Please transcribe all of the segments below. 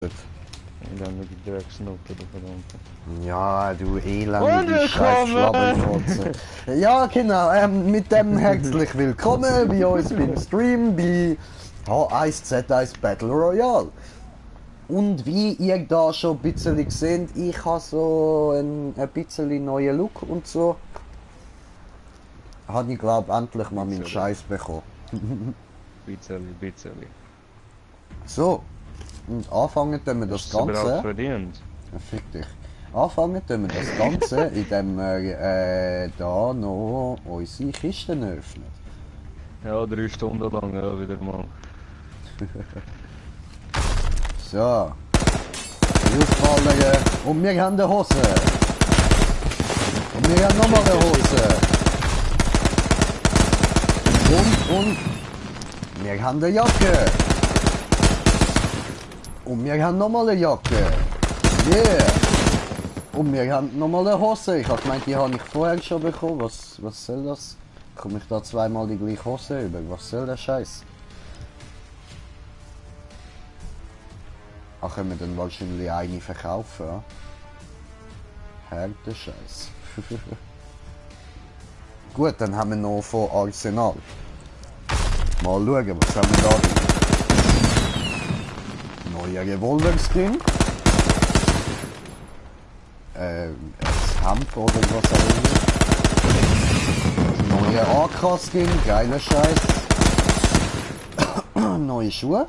Und dann die Drecksnutte, du verdammte. Ja, du elende Scheiß-Schlabbelfotze. Ja, genau, mit dem herzlich willkommen bei uns beim Stream bei H1Z1 Battle Royale. Und wie ihr da schon ein bisschen seht, ich habe so ein bisschen neuen Look und so. Habe ich glaube endlich mal meinen Scheiß bekommen. Bisschen. So, und anfangen tun wir das Ganze. Hast du auch verdient? Fick dich. Anfangen tun wir das Ganze, indem wir da noch unsere Kisten öffnen. Ja, 3 Stunden lang, ja, wieder mal. So. Aufballen. Und wir haben eine Hose. Und wir haben nochmal eine Hose. Und wir haben eine Jacke. Und wir haben nochmal eine Jacke. Yeah. Und wir haben nochmal eine Hose. Ich habe gemeint, die habe ich vorher schon bekommen. Was soll das? Komme ich da zweimal die gleiche Hose über? Was soll der Scheiß? Ach, können wir dann wahrscheinlich eine verkaufen, ja? Härter Scheiß. Gut, dann haben wir noch von Arsenal. Mal schauen, was haben wir da drin? Neuer Revolver-Skin. Ein Hemd oder was auch immer. Neuer AK-Skin, geiler Scheiß. Neue Schuhe.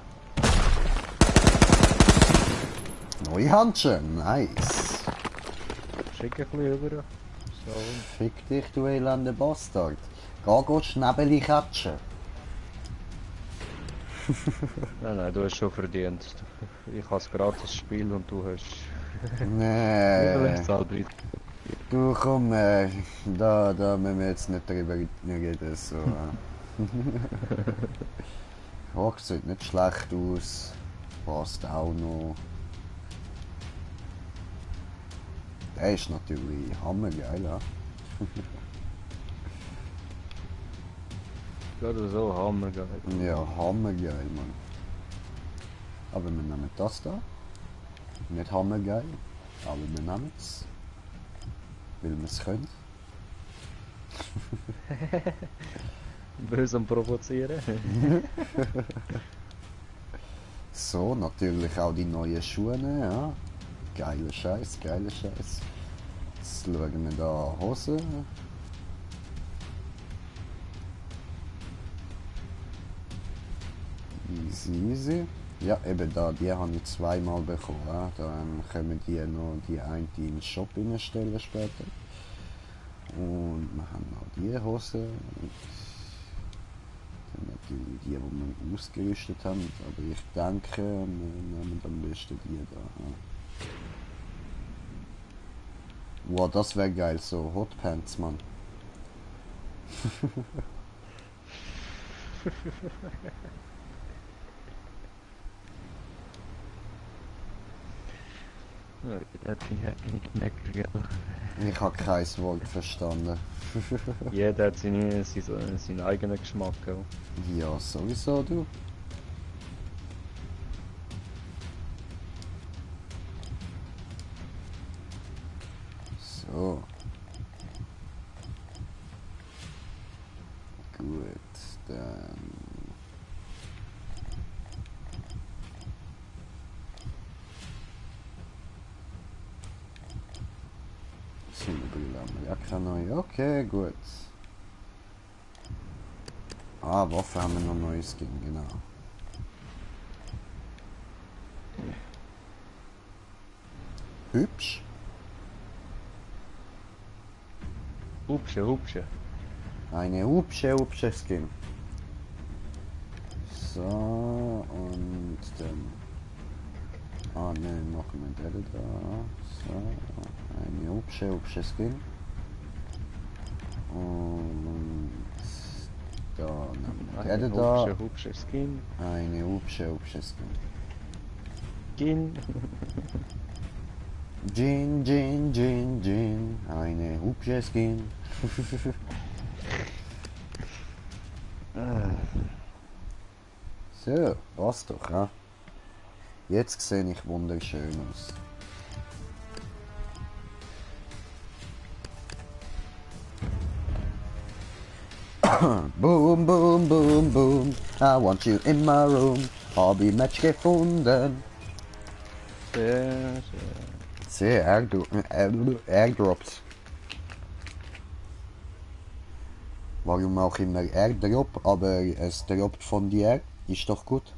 Neue Handschuhe, nice. Schick ein bisschen rüber. So. Fick dich, du elende Bastard. Geh Schnäbeli catchen. Nein, du hast schon verdient. Ich habe ein gratis Spiel und du hast... Nee. Nee. Du komm, da müssen wir jetzt nicht drüber reden. So. Oh, sieht nicht schlecht aus. Passt auch noch. Der ist natürlich hammergeil, ja. Gerade so, hammergeil. Ja, hammergeil, Mann. Aber wir nehmen das da. Nicht hammergeil, aber wir nehmen es. Weil wir es können. Böse am Provozieren. So, natürlich auch die neuen Schuhe, ja. Geiler Scheiß, geiler Scheiß. Jetzt schauen wir da Hose. Easy. Ja, eben da, die habe ich zweimal bekommen. Ja. Dann können wir die noch die eine in den Shop stellen später. Und wir haben noch die Hose. Und dann natürlich die wir ausgerüstet haben. Aber ich denke, wir nehmen am besten die da. Ja. Wow, das wäre geil, so Hotpants, Mann. Ich habe kein Wort verstanden. Jeder hat seinen eigenen Geschmack. Ja, sowieso, du. So. Gut, dann... Sonnenbrille haben wir ja keine neue. Okay, gut. Ah, Waffe haben wir noch neues Skin, genau. Hübsch. Hupsche. Eine hübsche Skin. So, und dann... Ah ne, machen wir den da. So, eine hübsche Skin. Und da nehmen wir den da. Hupsche Skin. Eine hübsche Skin. Gin. Gin. Eine hübsche Skin. So, passt doch, ja. Jetzt sehe ich wunderschön aus. Boom, boom, boom, boom. I want you in my room. Hobby-Match gefunden. Sehr, sehr. Sehr Airdrops. Warum auch immer Airdrop, aber es droppt von dir. Ist doch gut.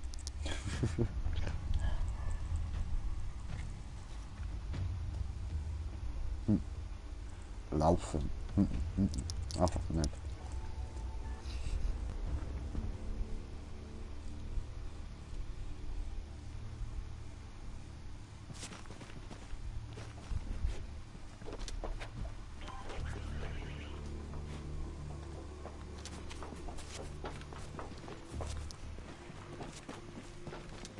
Laufen. Einfach nicht.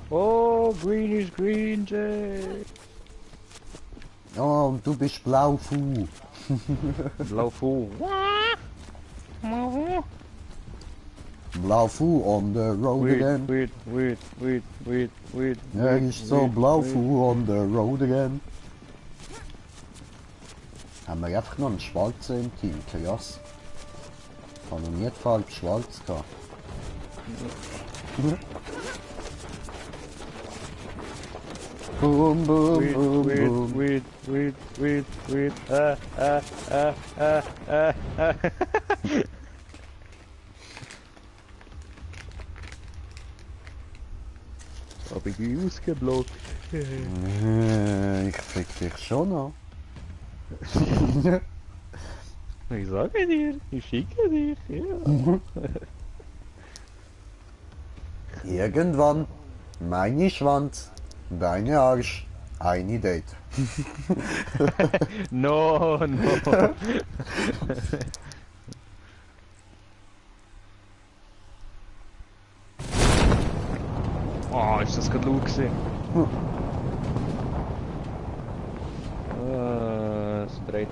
Oh, green is green, Jay. Oh, und du bist blau, Fu. Blau Fu. Blau Fu on the road again. Wait. Er ist so blau Fu on the road again. Haben wir einfach noch einen Schwarzen im Team, krass. Ich habe noch nie die Farbe schwarz gehabt. Boom, boom, boom, boom. Wait. Hab ich die ausgeblockt? Ich fick dich schon noch. Ich sage dir, ich schicke dich, ja. Irgendwann, meine Schwanz, deine Arsch, eine Date. No. Oh, ist das gerade laut gewesen?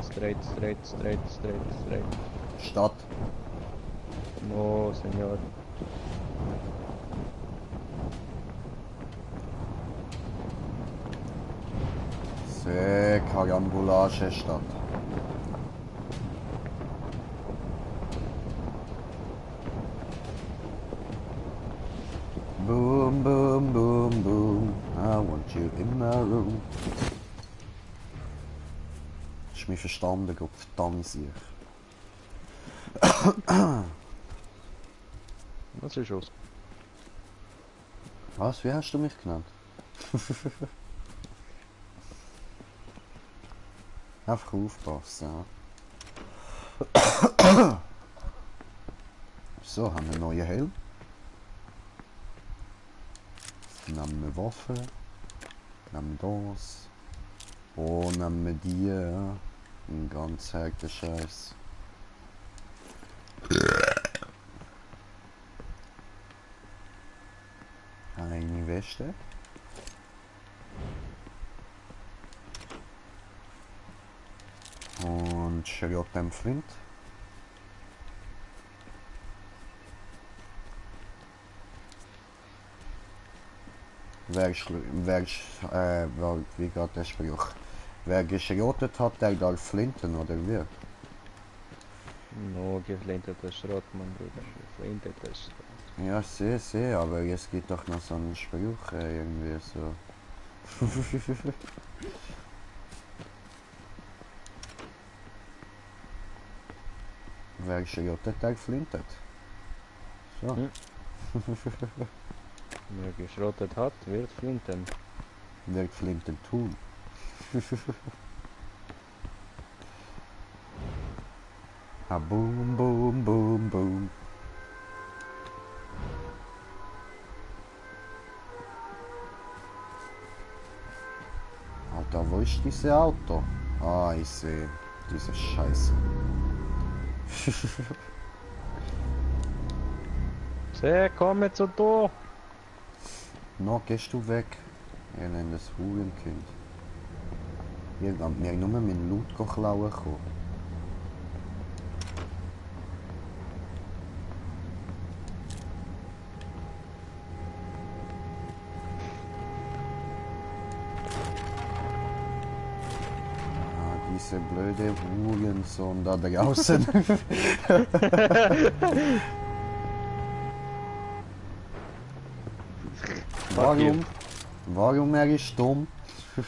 Straight. Stadt. No, Senor. Sehr Karambolage Stadt. Boom, boom, boom, boom. I want you in my room. Hast du mich verstanden, Gott verdammt sich. Was ist los? Was? Wie hast du mich genannt? Einfach aufpassen. Ja. So, haben wir einen neuen Helm. Nehmen wir Waffen. Nehmen das. Oh, nehmen wir die. Ja. Ein ganz harter Scheiß. Eine Weste. Und Schrottenflint. Wie geht der Spruch? Wer geschrotet hat, der darf flinten, oder wie? No, geflinteter Schrott, mein Bruder. Geflinteter Schrott. Ja, sehr, aber es gibt doch noch so einen Spruch, irgendwie so. Wer geschrotet, der flintet. So. Wer geschrottet hat, wird flinten. Wird flinten tun. Ah, boom, boom, boom, boom. Alter, wo ist dieses Auto? Ah, ich sehe. Diese Scheiße. Sehr, komm jetzt so da. No, gehst du weg? Elendes Hurenkind. Ihr wollt mir nur meinen Loot klauen kommen. diese blöde Hurensohn da draußen. Warum? Warum er ist dumm? Du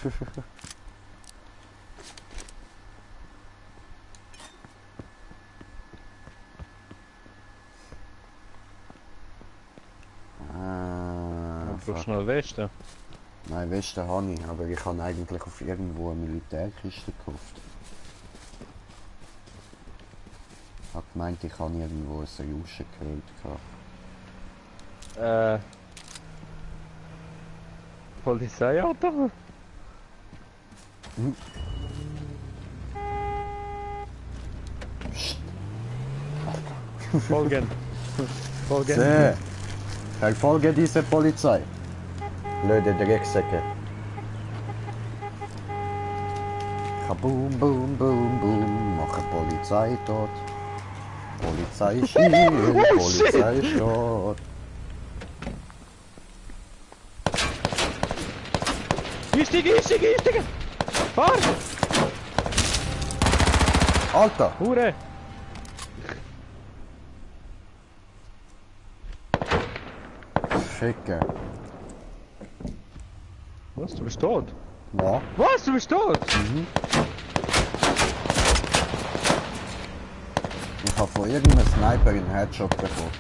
brauchst noch eine Weste. Nein, Westen habe ich, aber ich habe eigentlich auf irgendwo eine Militärkiste gekauft. Ich habe gemeint, ich habe irgendwo ein Rauschen gehört. Polizeiauto? Folgen. Folgen. Sehr. Verfolge diese Polizei. Blöde Drecksäcke. Kaboom, boom, boom, boom. Mache Polizei tot. Polizei ist hier. Polizei ist tot. Einsteigen! Fahr! Alter! Hure! Ficke. Was? Du bist tot? Ja. Was? Du bist tot? Ich habe von irgendeinem Sniper einen Headshot bekommen.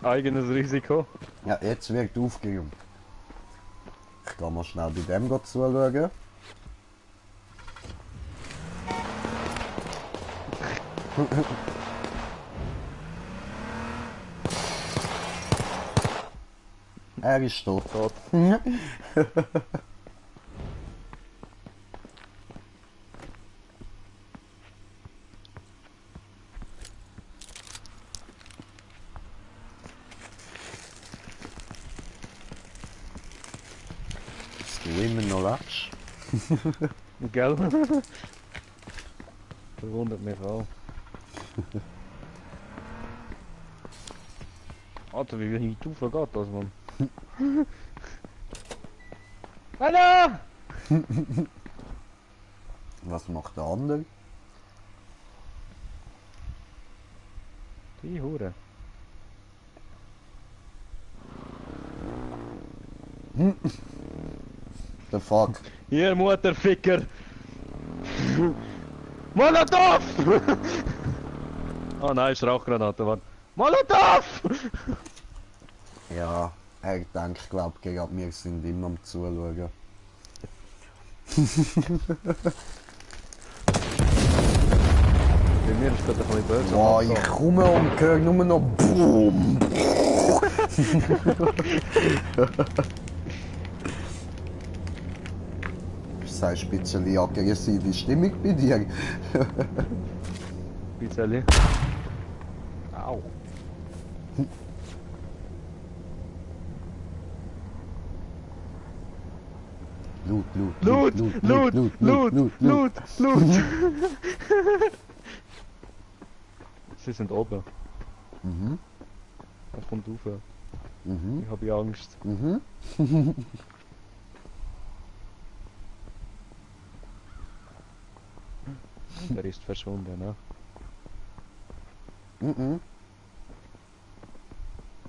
Eigenes Risiko. Ja, jetzt wird aufgeräumt. Ich kann mal schnell bei dem zuschauen. Er ist tot. Tot. Dass du immer noch lebst. Gell? Verwundert mich auch. Alter, wie weit rauf geht das, Mann? Hallo! Was macht der andere? Die Hure. Der Fuck. Ihr Mutterficker! Molotov! Oh nein, ist Rauchgranate, warte. Molotov! Ja, er denkt, glaub gerade wir sind immer am Zuschauen. Bei mir ist gerade ein bisschen böse. Wow, ich komme und höre nur noch BOOM! Das heißt ein bisschen aggressive Stimmung bei dir. Bisschen. Au. Loot, Loot! Loot! Sie sind oben. Mhm, Er kommt rauf. mhm, Ich habe Angst. mhm. Der ist verschwunden, ne? Mhm.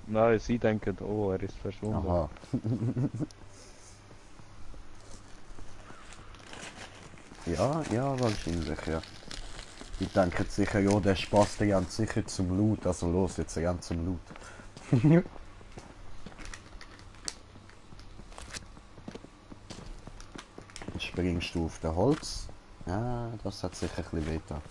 Nein, sie denken, oh, er ist verschwunden. Aha. Ja, ja, wahrscheinlich, ja. Die denken sicher, ja, der Spaß, der rennt sicher zum Loot. Also los, jetzt rennt zum Loot. Jetzt springst du auf den Holz. Ja, das hat sicher ein bisschen wehgetan.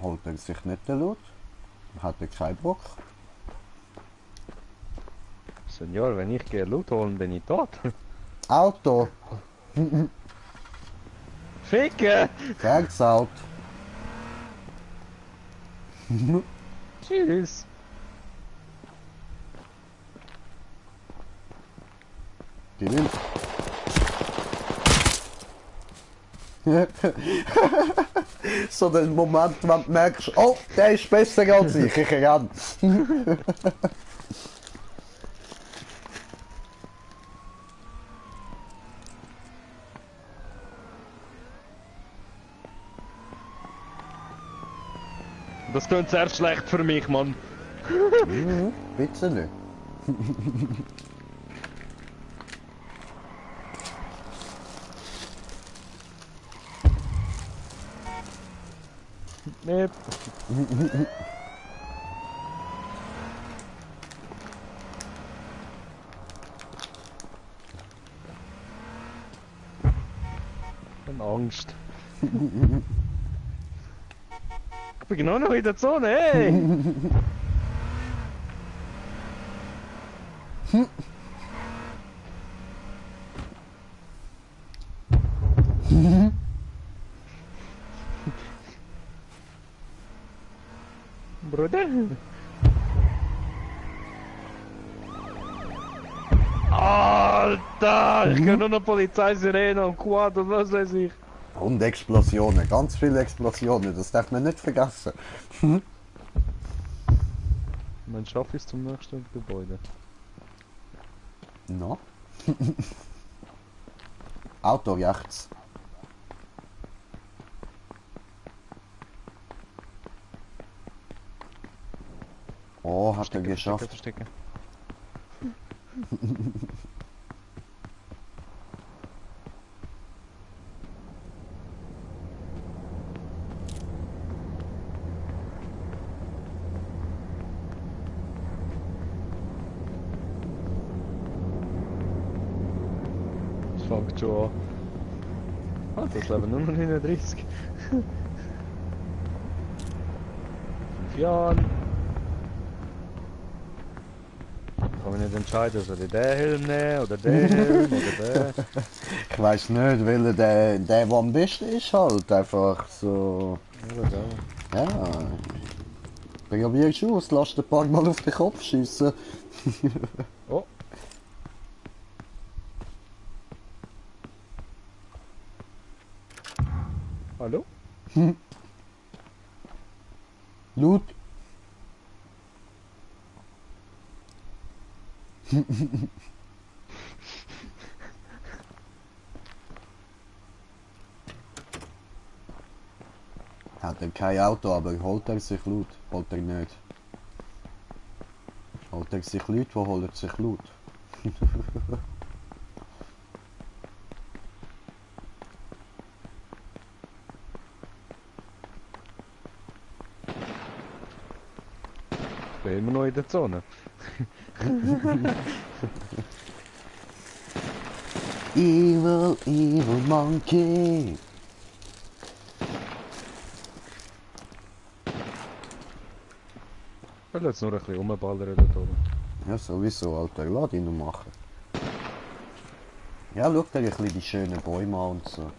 Holt er sich nicht den Loot? Hat er keinen Bock? Senior, wenn ich gehe Loot holen, bin ich tot. Auto! Ficke! Geldsaut! Tschüss! Gewinnt! So den Moment, wenn du merkst, oh, der ist besser als ich renn. Das klingt sehr schlecht für mich, Mann. Bitte nicht. Nee. Ich hab Angst. Ich bin genau noch in der Zone, hey! Bruder? Alter! Ich kann nur noch Polizeisirene und Quad und was weiß ich. Und Explosionen, ganz viele Explosionen, das darf man nicht vergessen. Mein Schaff ist zum nächsten Gebäude. No? Auto rechts. Oh, hat er geschafft. Verstecken. Es fängt schon an. Ah, das leben nur noch 39. 5 Jahren. Kann ich nicht entscheiden, soll ich den Helm nehmen oder den Helm oder den? Ich weiß nicht, weil der am besten ist halt einfach so. Ja, Ja. Probierst du aus, lass ein paar Mal auf den Kopf schiessen. oh. Hallo? Loot. Hat er kein Auto, aber holt er sich Loot? Holt er nicht? Holt er sich Leute, wo holt er sich Loot? Ich bin immer noch in der Zone. Evil, evil monkey. Ich will jetzt nur ein bisschen rumballern dort oben. Ja, sowieso, Alter. Lass ihn noch machen. Ja, schau dir ein bisschen die schönen Bäume an und so.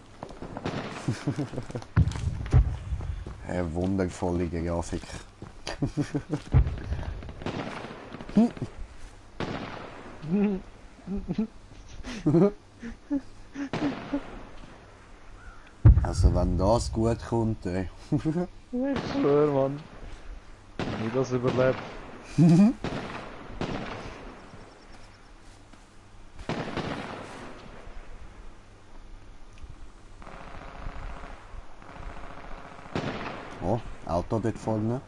Eine wundervolle Grafik. Also wenn das gut kommt, ey. Ich schwör, Mann. Wie das überlebt. Oh, Auto dort vorne.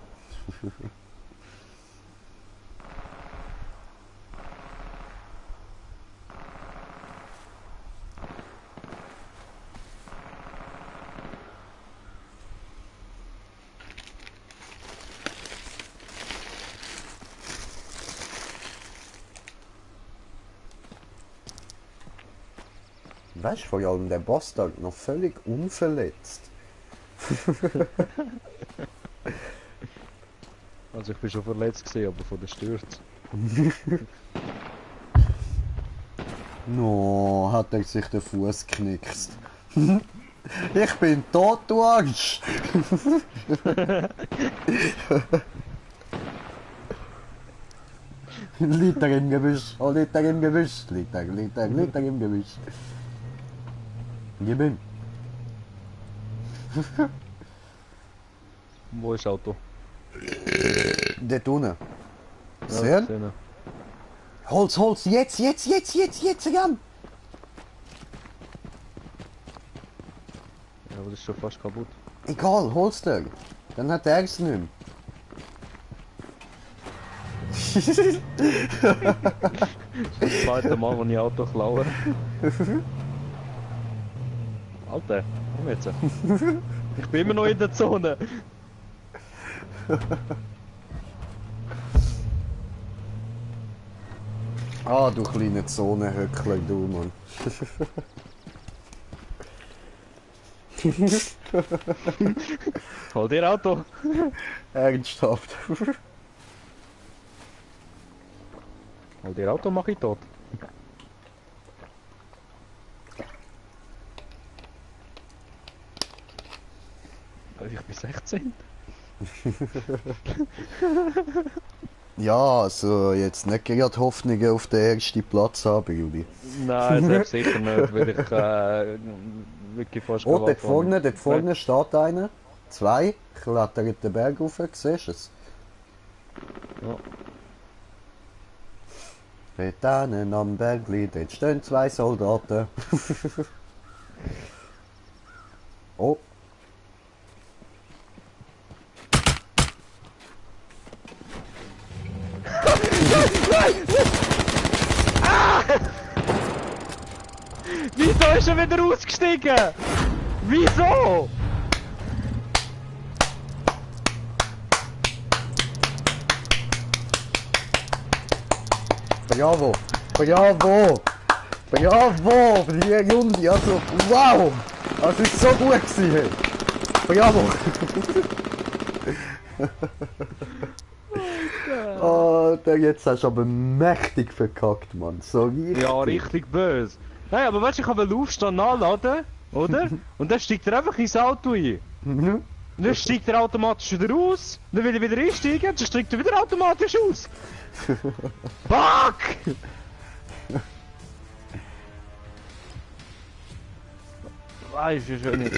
Weißt du, vor allem der Bastard noch völlig unverletzt. Also ich bin schon verletzt gewesen, aber von der Stürze. No, hat er sich den Fuß geknickst. Ich bin tot, du Arsch! Liegt er im Gebüsch, oh, liegt er im Gebüsch, liegt er im Gebüsch. Gib ihm. Wo ist das Auto? Dort unten. Ja, Sehen? gesehen. Holz, Holz, jetzt, Jan! Ja, aber das ist schon fast kaputt. Egal, hol's dir. Dann hat er es nicht mehr. Das zweite Mal, wenn ich Auto klaue. Alter, komm jetzt. Ich bin immer noch in der Zone. Ah, du kleine Zonenhöckler, du Mann. Hol dir Auto. Ernsthaft. Hol dir Auto, mach ich tot. Ich bin 16. Ja, also jetzt nicht gerade Hoffnungen auf den ersten Platz haben, Juli. Nein, selbst sicher nicht, weil ich wirklich fast Oh, gewagt habe. dort vorne steht einer. Zwei, klettern den Berg rauf, siehst du es? Ja. Dort hinten am Bergli, dort stehen zwei Soldaten. Oh. Wieso ist er wieder ausgestiegen? Wieso? Bravo! Bravo! Bravo! Die Runde, also wow! Das ist so gut gewesen! Hey. Bravo! Alter, jetzt hast du aber mächtig verkackt, Mann. So richtig. Ja, richtig böse. Nein, aber weißt du, ich habe einen Aufstand nachladen, oder? Und dann steigt er einfach ins Auto ein. Mhm. Und dann steigt er automatisch wieder aus. Dann will er wieder einsteigen, dann steigt er wieder automatisch aus. Fuck! Weißt du schon nicht.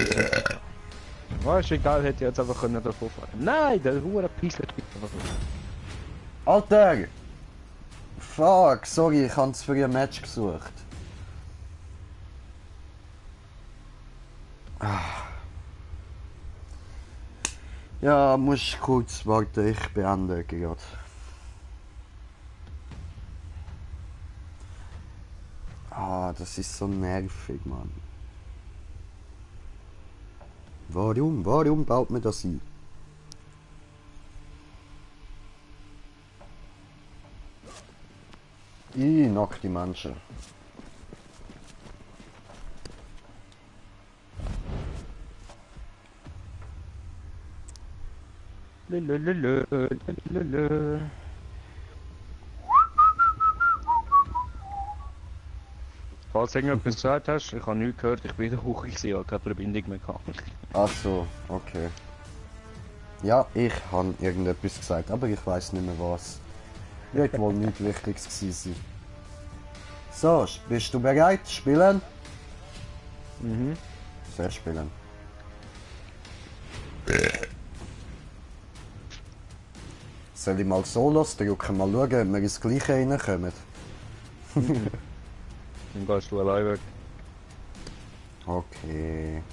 Weißt du, egal, hätte ich jetzt einfach können davon fahren. Nein, der Hure Pisser gibt einfach nicht. Alter! Fuck, sorry, ich habe es für ein Match gesucht. Ja, muss kurz warten, ich beende gerade. Ah, das ist so nervig, Mann. Warum baut man das ein? Nackte Menschen. Lelelelelelelelele. Falls du irgendetwas gesagt hast, ich habe nichts gehört, ich bin in der Küche gewesen, ich habe keine Verbindung mehr gehabt. Ach so, okay. Ja, ich habe irgendetwas gesagt, aber ich weiß nicht mehr was. Wird wohl nicht Wichtiges gewesen sein. So, bist du bereit? Spielen? Mhm. Sehr spielen. Soll ich mal Solos drücken? Mal schauen, ob wir ins Gleiche reinkommen. Dann gehst du allein weg. Okay.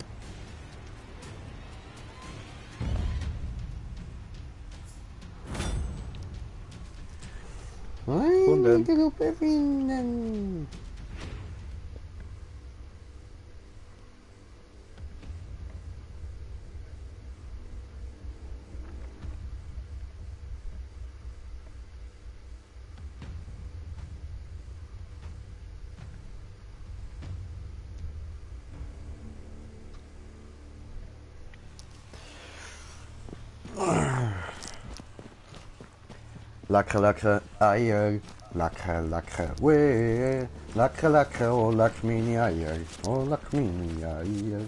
Gefunden. Gruppe finden. Lecker, lecker Eier. Lecker, lecker, weh. Lecker, lecker, oh, leck meine Eier. Oh, leck meine Eier.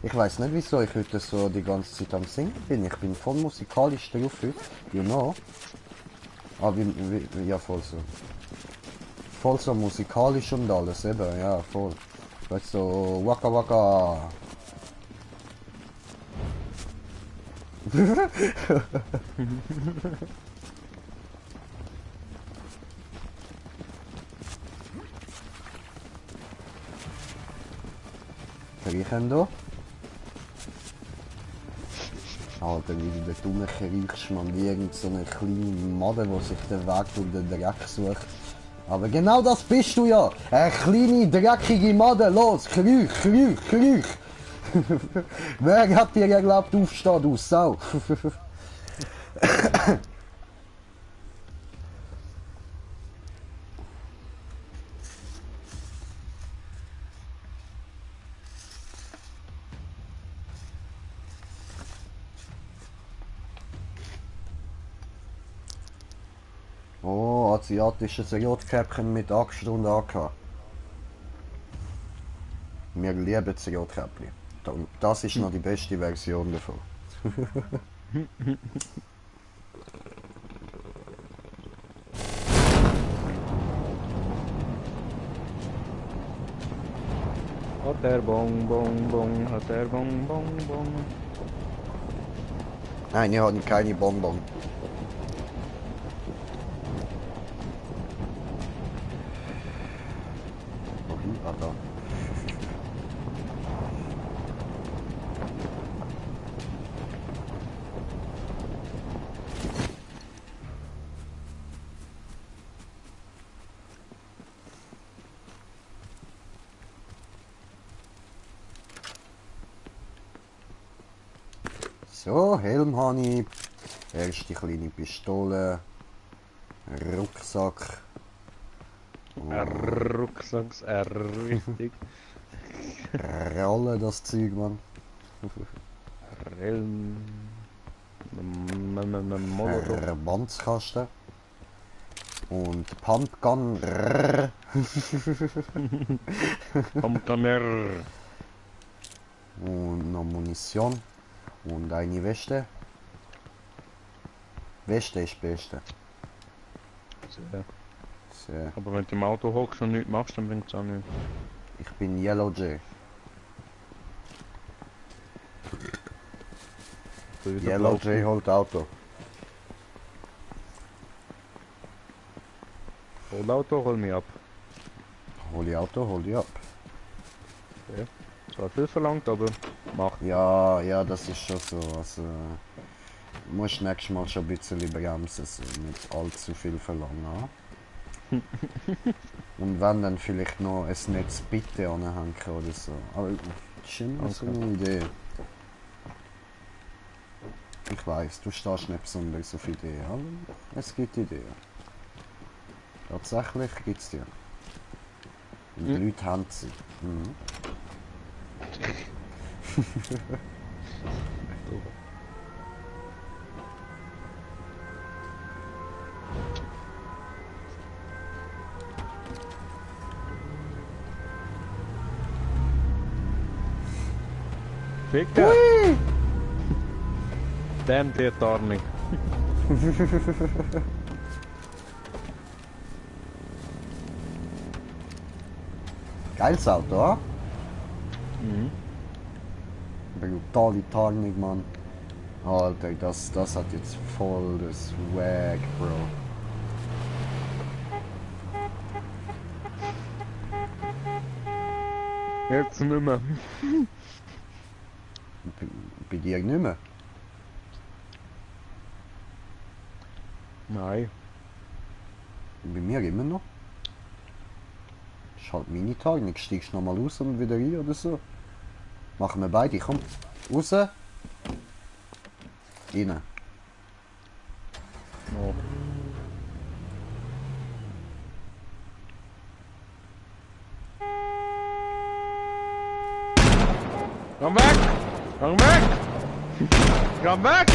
Ich weiß nicht, wieso ich heute so die ganze Zeit am Singen bin. Ich bin voll musikalisch drauf heute. You know? Ah, ja, voll so. Voll so musikalisch und alles, eben, ja, voll. Weißt so, waka waka. Riechen da? Alter, wie der dumme riechst man wie irgend so eine kleine Made, die sich den Weg durch den Dreck sucht. Aber genau das bist du ja! Eine kleine, dreckige Made, los! Kriech, kriech, kriech! Wer hat dir geglaubt, aufstehen, du Sau? Oh, asiatisches Rotkäppchen mit Axt und AK. Wir lieben das Rotkäppchen. Das ist noch die beste Version davon. Hat er Bong Bong Bong, hat er Bong Bong Bong. Nein, wir hatten keine Bonbon. Wohin? Ah, da. So, Helm habe ich, erste kleine Pistole, Rucksack, Rucksacks, richtig. Rolle das Zeug, Mann. Relm. Molotov. Verbandskasten und Pumpgun. Pumpgunner. Und noch Munition und eine Weste. Weste ist das Beste. Sehr. Sehr. Aber wenn du im Auto hockst und nichts machst, dann bringt es auch nichts. Ich bin Yellow J. Yellow J holt Auto. Hol Auto, hol mich ab. Hol ich Auto, hol ich ab. Ja. Zwar viel verlangt, aber mach. Ja, ja, das ist schon so. Also, du musst nächstes Mal schon ein bisschen bremsen, so nicht allzu viel verlangen. Und wenn dann vielleicht noch ein Netz bitte anhängen oder so. Aber das ist immer so eine Idee. Ich weiß, du stehst nicht besonders auf Ideen, aber es gibt Ideen. Tatsächlich gibt es die. Und die Leute haben sie. Mhm. Ficker! Damn dir Tarnung. Geiles Auto, oder? Mhm. Brutale Tarnung, Mann. Alter, das hat jetzt voll das Swag, Bro. Jetzt nicht mehr. Bei dir nicht mehr? Nein. Bei mir immer noch. Das ist halt meine Tarnung. Steigst noch mal raus und wieder rein oder so. Machen wir beide, komm. Raus. Rein. Oh. Komm weg! Komm weg! Komm weg!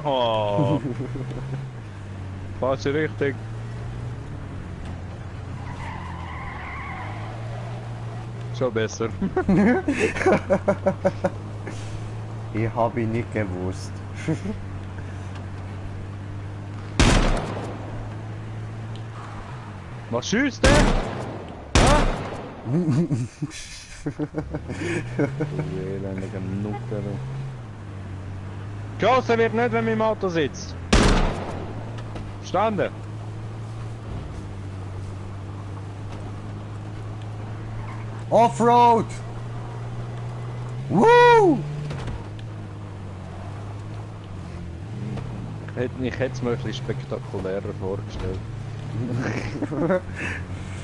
Oh. Falsche Richtung. Schon besser. Ich habe ihn nicht gewusst. Was schießt der? Ah? Du elendiger Nutte. Geschossen wird nicht, wenn man im Auto sitzt. Verstanden? Offroad! Woo! Ich hätte es mir ein bisschen spektakulärer vorgestellt.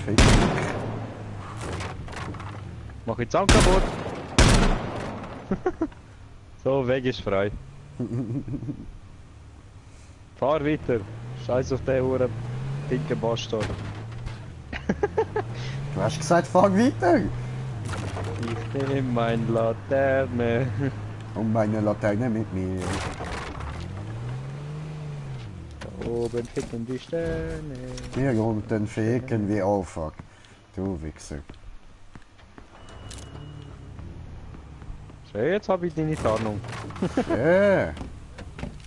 Fick. Mach ich Zahn kaputt? So, Weg ist frei. Fahr weiter. Scheiß auf den Huren pinken Bastard. Du hast gesagt, fahr weiter! Ich nehme meine Laterne. Und meine Laterne mit mir. Da oben ficken die Sterne. Wir unten ficken wie oh fuck. Du Wichser. So, jetzt habe ich deine Tarnung.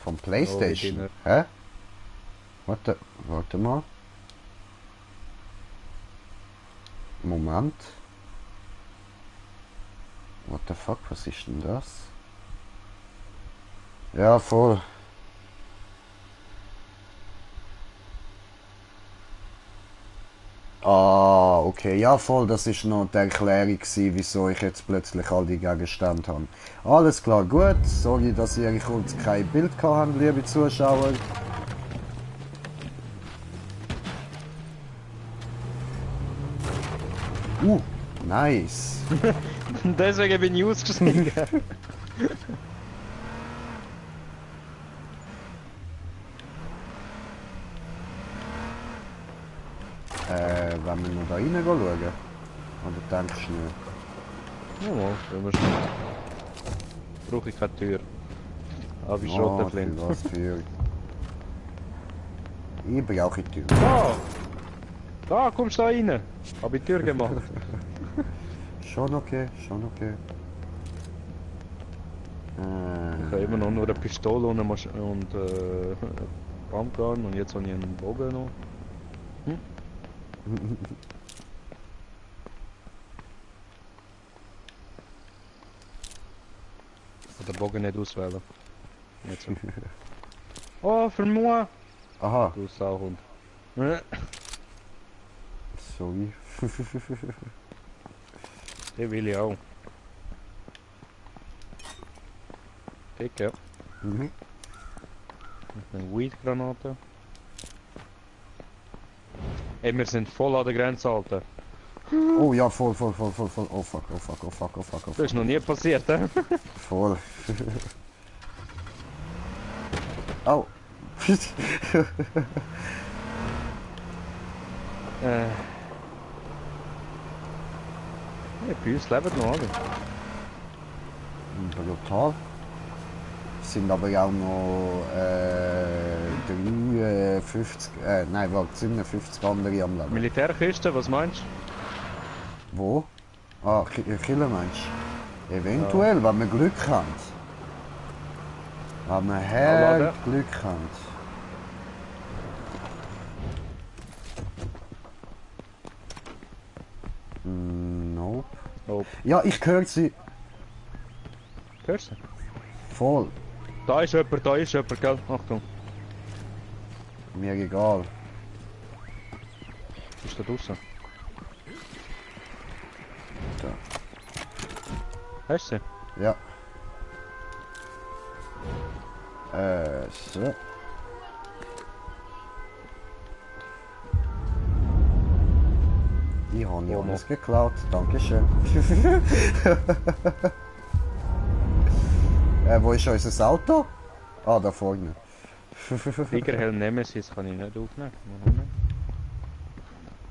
Vom Playstation. Oh, Hä? Warte mal. Moment. What the fuck, was ist denn das? Ja, voll. Ah, okay, ja voll, das ist noch die Erklärung gewesen, wieso ich jetzt plötzlich all die Gegenstände habe. Alles klar, gut. Sorry, dass ihr kurz kein Bild habt, liebe Zuschauer. Nice. Deswegen bin ich ausgestiegen. Wenn wir noch da rein schauen? Oder denkst du nicht? Ja, wenn wir schon. Brauche ich keine Tür. Aber ich schrotte blind. Was für... Ich brauche die Tür. Da kommst du da rein. Hab ich die Tür gemacht. Schon okay, schon okay. Ich habe immer noch nur eine Pistole und Pumpgun und jetzt habe ich einen Bogen noch. Den Bogen nicht auswählen. Nicht so. Oh, für moi! Aha, Du Sauhund. sorry. Den will ich auch. Dick, ja. Mhm. Eine Weed-Granate. Ey, wir sind voll an der Grenze, Alter. Oh ja, voll. Oh fuck, oh fuck. Das ist noch nie passiert, hä? Voll. Oh. Ja, bei uns leben noch alle. Brutal. Es sind aber auch noch 53, nein, warte, 57 andere am Leben. Militärkiste, was meinst du? Wo? Ah, Killer meinst du? Eventuell, wenn wir Glück haben. Wenn wir Anladen. Glück haben. Nope. Oh, Ja, ich höre sie. hörst du? Voll. Da ist jemand, gell? Achtung. Mir egal. Was ist da draussen? Da. Hast du sie? Ja. So. Die haben ja alles geklaut. Dankeschön. Wo ist unser Auto? Ah, da vorne. Tigerhelm Nemesis kann ich nicht aufnehmen. Warum nicht?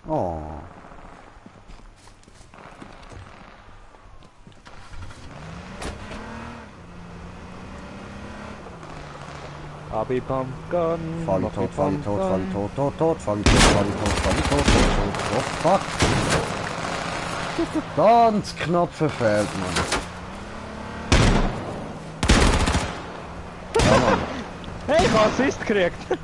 Oh. Abi Pumpgun. Fall ich tot, fall ich tot, fall ich tot, tot, tot, fall ich tot, fall ich tot, fall ich tot, tot, tot. Oh fuck! Ganz knapp verfehlt, Mann. Ja, Mann. Hey, ich habe Assist gekriegt.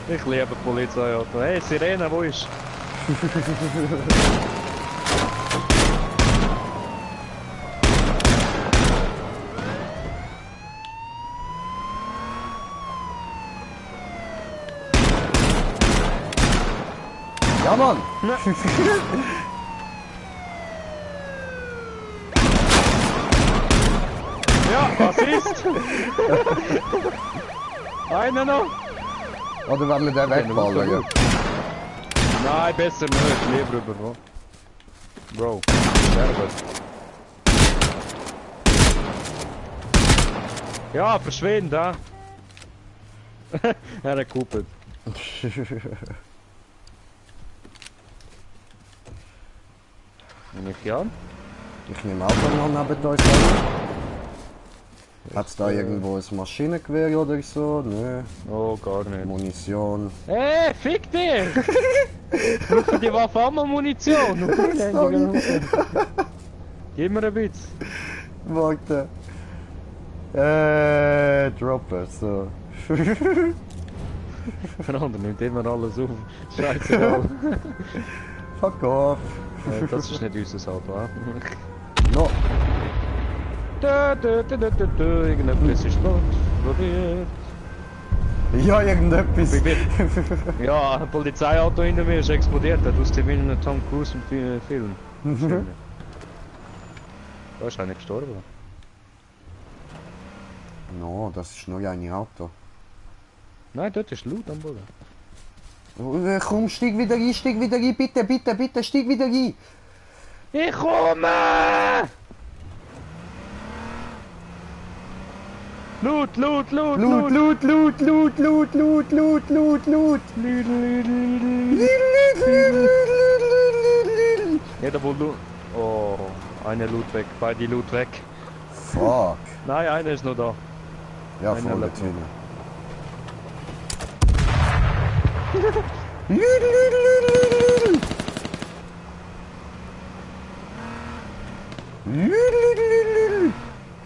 Ich liebe Polizeiauto. Hey, Sirene, wo ist? Ja, Mann! Ja, Assist! Einer noch! Oder wenn wir den wegballern? Nein, besser nicht. Lieber rüber, Bro. Bro, sehr gut. Ja, verschwind, ha? Er hat gekuppelt. Nehme ich an? Ich nehme auch noch neben uns an. Hat's da irgendwo ein Maschinengewehr oder so? Nö. Oh, gar nicht. Munition. Hey, fick dich! Brauchen die Waffe auch mal Munition? Gib mir ein bisschen. Warte. Dropper, so. Verandern nimmt immer alles auf. Scheißegal. Fuck off. Das ist nicht unser Auto, ha? No. Irgendetwas ist explodiert. Ja, irgendetwas. Ja, ein Polizeiauto hinter mir ist explodiert. Das aus dem in einem Tom Cruise Film. Da ist einer gestorben. No, das ist nur ein Auto. Nein, dort ist Loot am Boden. Komm, steig wieder ein, bitte, bitte, bitte, steig wieder ein. Ich komme! Loot, Loot, Loot, Loot, Loot! Loot, Loot, Loot, Loot, Loot, Loot, Loot, Loot. Jeder wo Loot. Oh, eine Loot weg, beide Loot weg. Fuck. Nein, einer ist noch da. Ja, Einer voll lebt drin.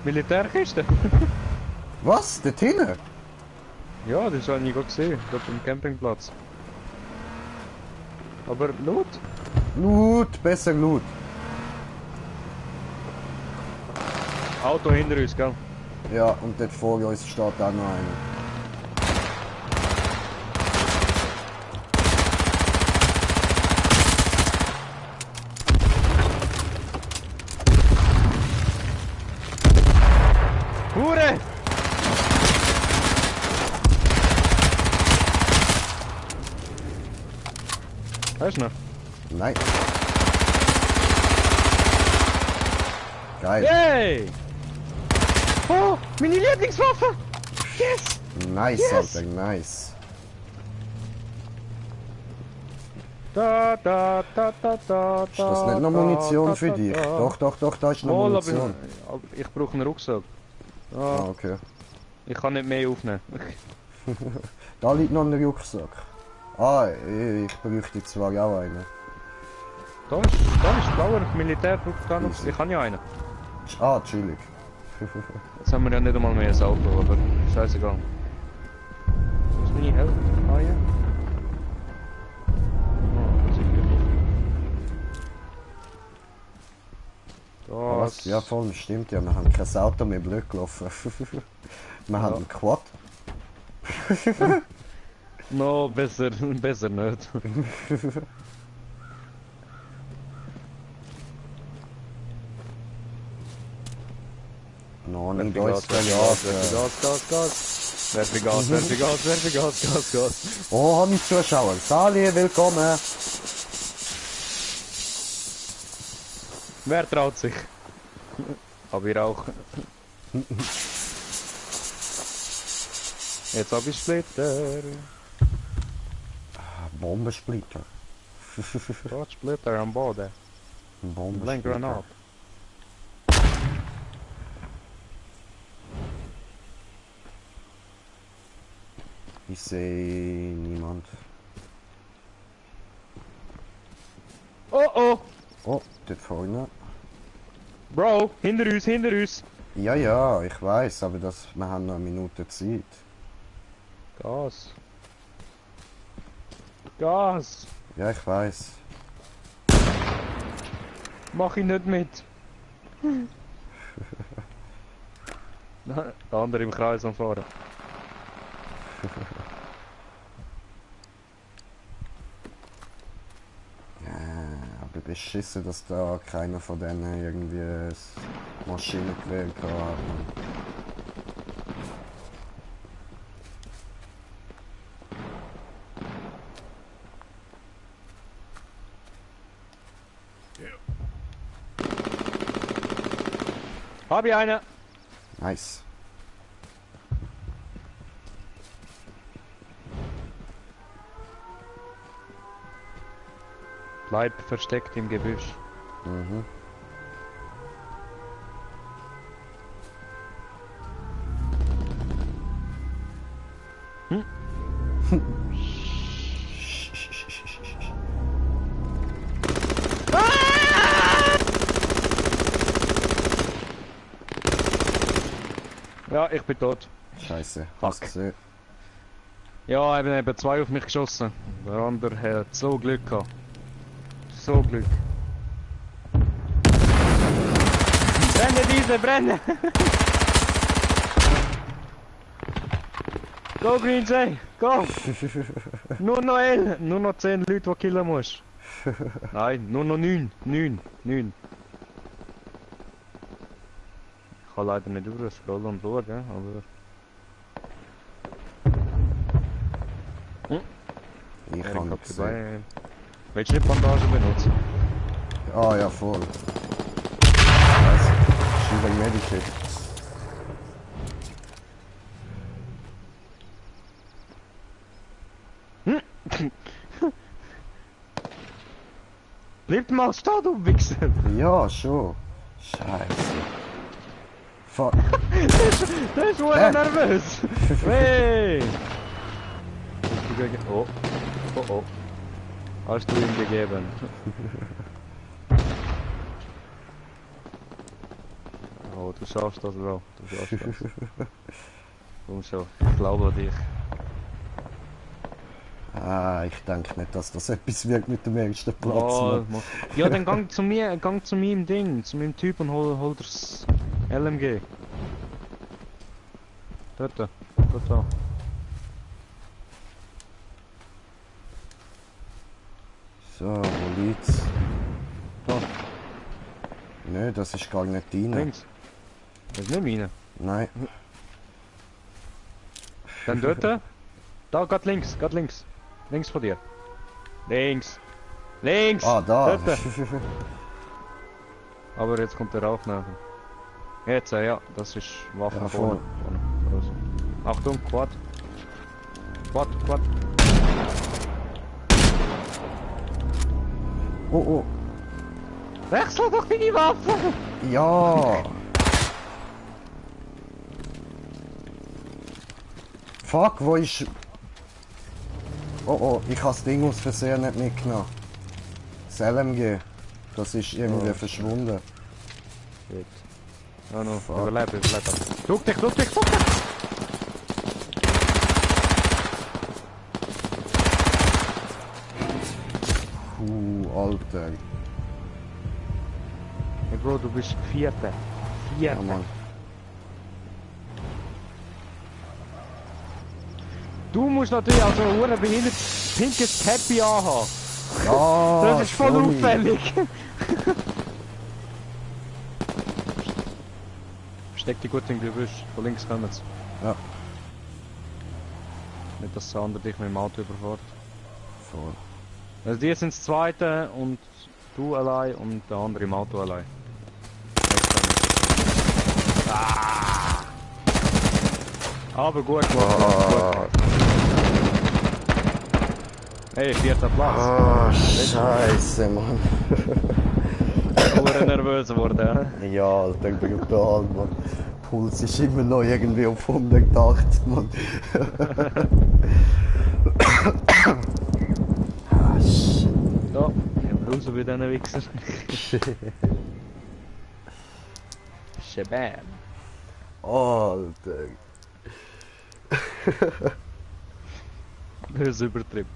Militärkiste? Was? Dort hinten? Ja, das habe ich gerade gesehen, dort am Campingplatz. Aber Loot? Loot, besser Loot. Auto hinter uns, gell? Ja, und dort vor uns steht auch noch einer. Hure! Weißt du noch? Nein. Geil. Yay! Oh, meine Lieblingswaffe! Yes! Nice, Yes! Alter, nice. Da, da, da, da, da, Ist das nicht noch Munition für dich? Doch, doch, doch, da ist noch Mal, Munition. aber ich brauche einen Rucksack. Ah, okay. Ich kann nicht mehr aufnehmen. Da liegt noch ein Rucksack. Ah, ich bräuchte zwar auch einen. Da ist blauer Militärrucksack. Ich habe ja einen. Ah, chillig. Jetzt haben wir ja nicht einmal mehr ein Auto, aber scheißegal. Wo ist meine Hälfte? Ah ja. Oh, sicher nicht. Was? Ja, voll, stimmt ja. Wir haben kein Auto mehr blöd gelaufen. Wir haben einen Quad. No, besser nicht. No, Werfe nimm Gas, Deutsch werfe Gas, werfe Gas, Gas, Gas. Werfe Gas, werfe Gas, werfe Gas, Gas, Gas. Oh, haben Zuschauer. Sali, willkommen. Wer traut sich? Hab ich auch. Jetzt hab ich Splitter. Bombensplitter. Dort Splitter am Boden. Ein Blank Bombensticker. Granat. Ich sehe niemand. Oh oh! Oh, dort vorne. Bro, hinter uns, hinter uns! Ja, ja, ich weiß, aber wir haben noch eine Minute Zeit. Gas. Gas! Ja, ich weiß. Mach ich nicht mit! Der andere im Kreis am Fahren. Ja, aber beschissen, dass da keiner von denen irgendwie ein Maschinengewehr hat. Hab ich eine! Nice. Bleib versteckt im Gebüsch. Mhm. Ja, ich bin tot. Scheiße, Fuck. hast gesehen. Ja, eben zwei auf mich geschossen. Der andere hat so Glück gehabt. So Glück. Brenne diese, brenne! Go Green Jay, go! Nur noch 11, nur noch 10 Leute, die killen musst. Nein, nur noch 9, 9, 9. Ich kann leider nicht durchscrollen und schauen, aber... Ich kann nicht sehen. Willst du nicht Bandagen benutzen? Ah ja, voll. Scheiße. Schieber Medikit. Bleib mal stehen, du Wichser! Ja, schon. Scheiße. Fuck. Der ist wohl nervös! Hey! Oh, oh, oh. Hast du ihm gegeben? Oh, du schaffst das, Bro. Du schaffst das. Komm schon, ich glaube an dich. Ah, ich denke nicht, dass das etwas wird mit dem ersten Platz. Oh, noch. ja, dann gang zu mir, gang zu meinem Ding, zu meinem Typ und hol das LMG. Dort, dort da. So, wo liegt's? Da, Nö, das ist gar nicht deine. links. Das ist nicht meine. Nein. Dann dort. Da, grad links, grad links. Links von dir. Links. Links! Ah, da. Dort. Aber jetzt kommt der Rauch nachher. Jetzt, ja, das ist Waffen Ja, vorne. Vorne. Achtung, Quad. Quad, Quad. Oh, oh. Wechsel doch deine Waffe! Ja. Fuck, wo ist... Oh, oh, ich habe das Ding aus Versehen nicht mitgenommen. Das LMG. Das ist irgendwie Oh. verschwunden. Gut. Oh no, Fuck. überleb. Duck dich! Alter. Hey Bro, du bist Vierter. Ja, Mann. Du musst natürlich also ein behindert pinkes Cappy anhaben. Ja, Das ist voll sorry. auffällig. Steck dich gut in den Gebüsch. Von links kommen sie. Ja, Nicht, dass der andere dich mit dem Auto überfährt. voll. Also die sind das zweite und du allein und der andere im Auto allein. Ah! Aber gut gemacht. Gut gemacht. Hey, vierter Platz. Ah, Scheiße, Mann. Aber nervös geworden, hä? Ja, Alter, brutal, Mann. Puls ist immer noch irgendwie auf 180, Mann. Ah, shit. Ja, ich bin raus bei diesen Wichser. Shabam. Alter. Das ist übertrieben.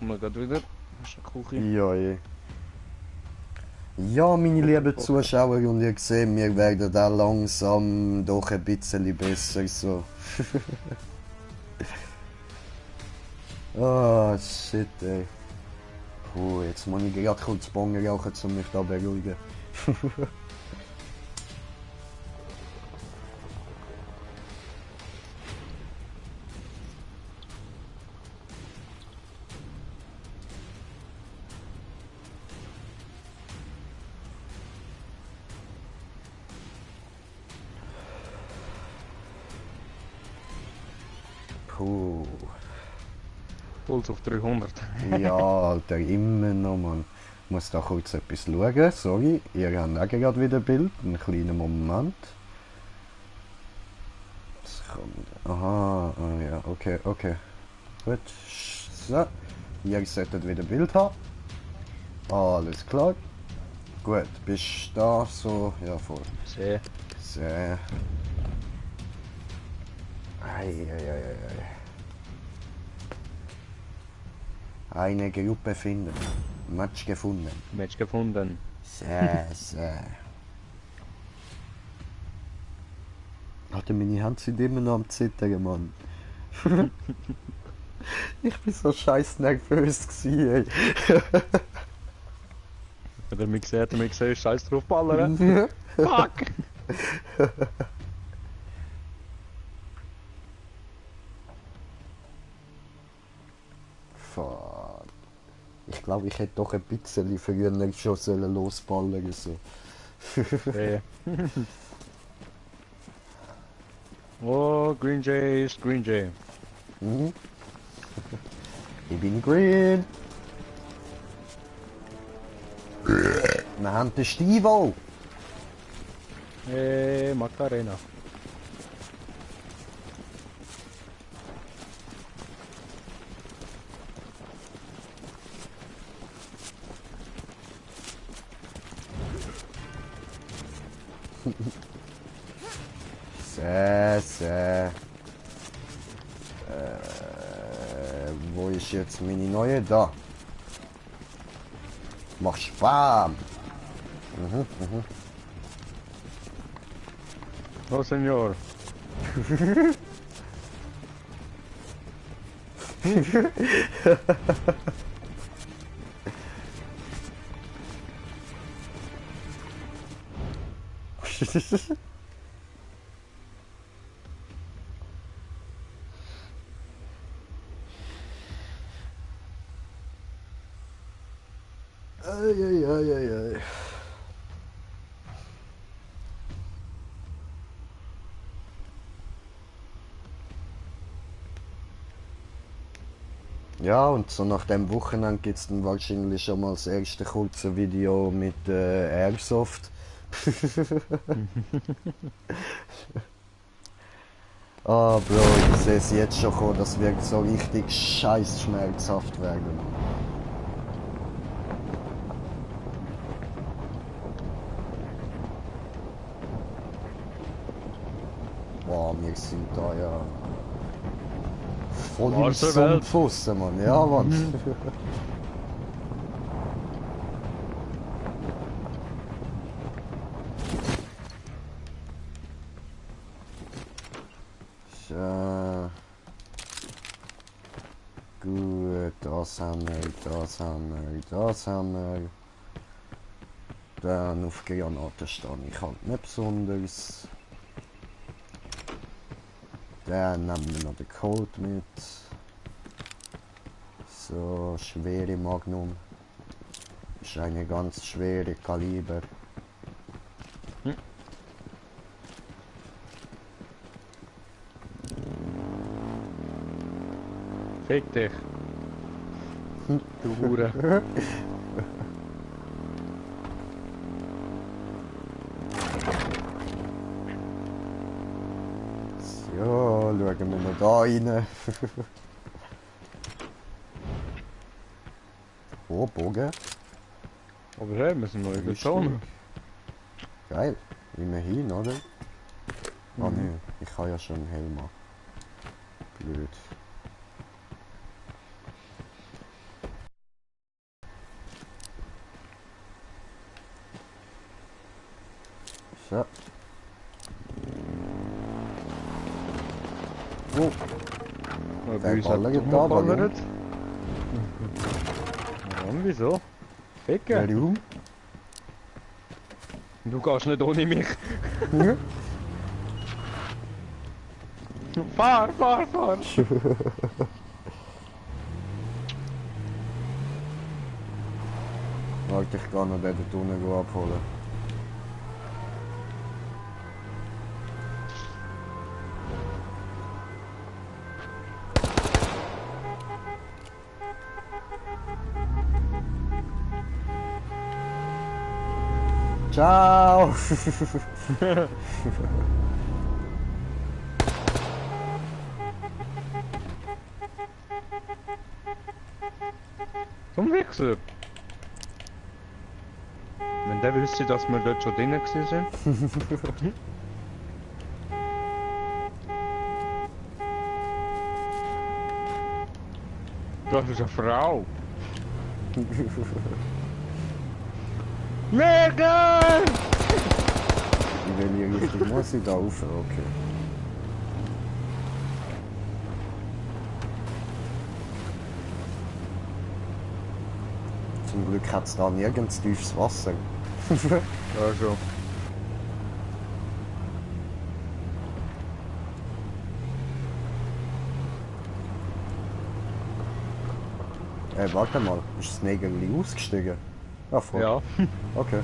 Und wir gehen wieder. Das ist eine Küche. Ja, je. Ja, meine lieben Zuschauer, und ihr seht, wir werden da langsam doch ein bisschen besser so. Ah, shit, ey. Puh, jetzt muss ich gerade kurz Bongen rauchen, um mich da beruhigen. Puh. Puls auf 300. Ja, Alter, immer noch, Mann. Ich muss da kurz etwas schauen. Sorry, ihr habt auch gerade wieder ein Bild. Einen kleinen Moment. Das kommt. Aha, ah, ja, okay, okay. Gut. So. Ihr solltet wieder ein Bild haben. Alles klar. Gut, bist du da so? Ja, voll. Sehr. Sehr. Ei. Eine Gruppe finden. Match gefunden. Match gefunden. Sehr. Alter, meine Hand sind immer noch am Zittern, Mann. Ich bin so scheiß nervös gsi, Wenn er mich sieht, scheiß drauf ballern. Fuck! Fuck. Ich glaube, ich hätte doch ein bisschen früher schon sollen losballern so. Okay. Oh, Green Jay ist Green Jay. Mhm. Ich bin green. Wir haben den Stivo. Hey, Macarena. Sehr. Wo ist jetzt meine neue? Da. Mach Spam. Oh, Senor. Ei. Ja, und so nach dem Wochenende gibt es dann wahrscheinlich schon mal das erste kurze Video mit Airsoft. Ah, Bro, ich sehe es jetzt schon kommen, das wird so richtig scheiß schmerzhaft werden. Boah, wir sind da ja voll im Arsch der Welt. Sumpf draussen, Mann. Ja, Mann. Gut, das haben wir. Dann auf Granaten stehe ich halt nicht besonders. Dann nehmen wir noch den Colt mit. So, schwere Magnum. Ist eine ganz schwere Kaliber. Fick dich. Du Hure. sagen wir noch da rein. Oh, Bogen. Aber hey, wir sind noch in der Zone. Geil. Immerhin, oder? Ah Mhm. ne, ich habe ja schon einen Helm an. Blöd. So. Oh, Ja, der bei uns hat ballert es da, warum? geballert. Warum, wieso? Ecke. Warum? Du gehst nicht ohne mich. Ja. Fahr, fahr, fahr. Warte, ich gehe noch den dort unten abholen. Ciao! Zum Wichser. Wenn der wüsste, dass wir dort schon drinnen sind. Das ist eine Frau. Mega! In welche Richtung muss ich da rauf? Okay. Zum Glück hat es da nirgends tiefes Wasser. Also. Warte mal, ist das Nägel ausgestiegen? Ah, voll. Ja, Okay.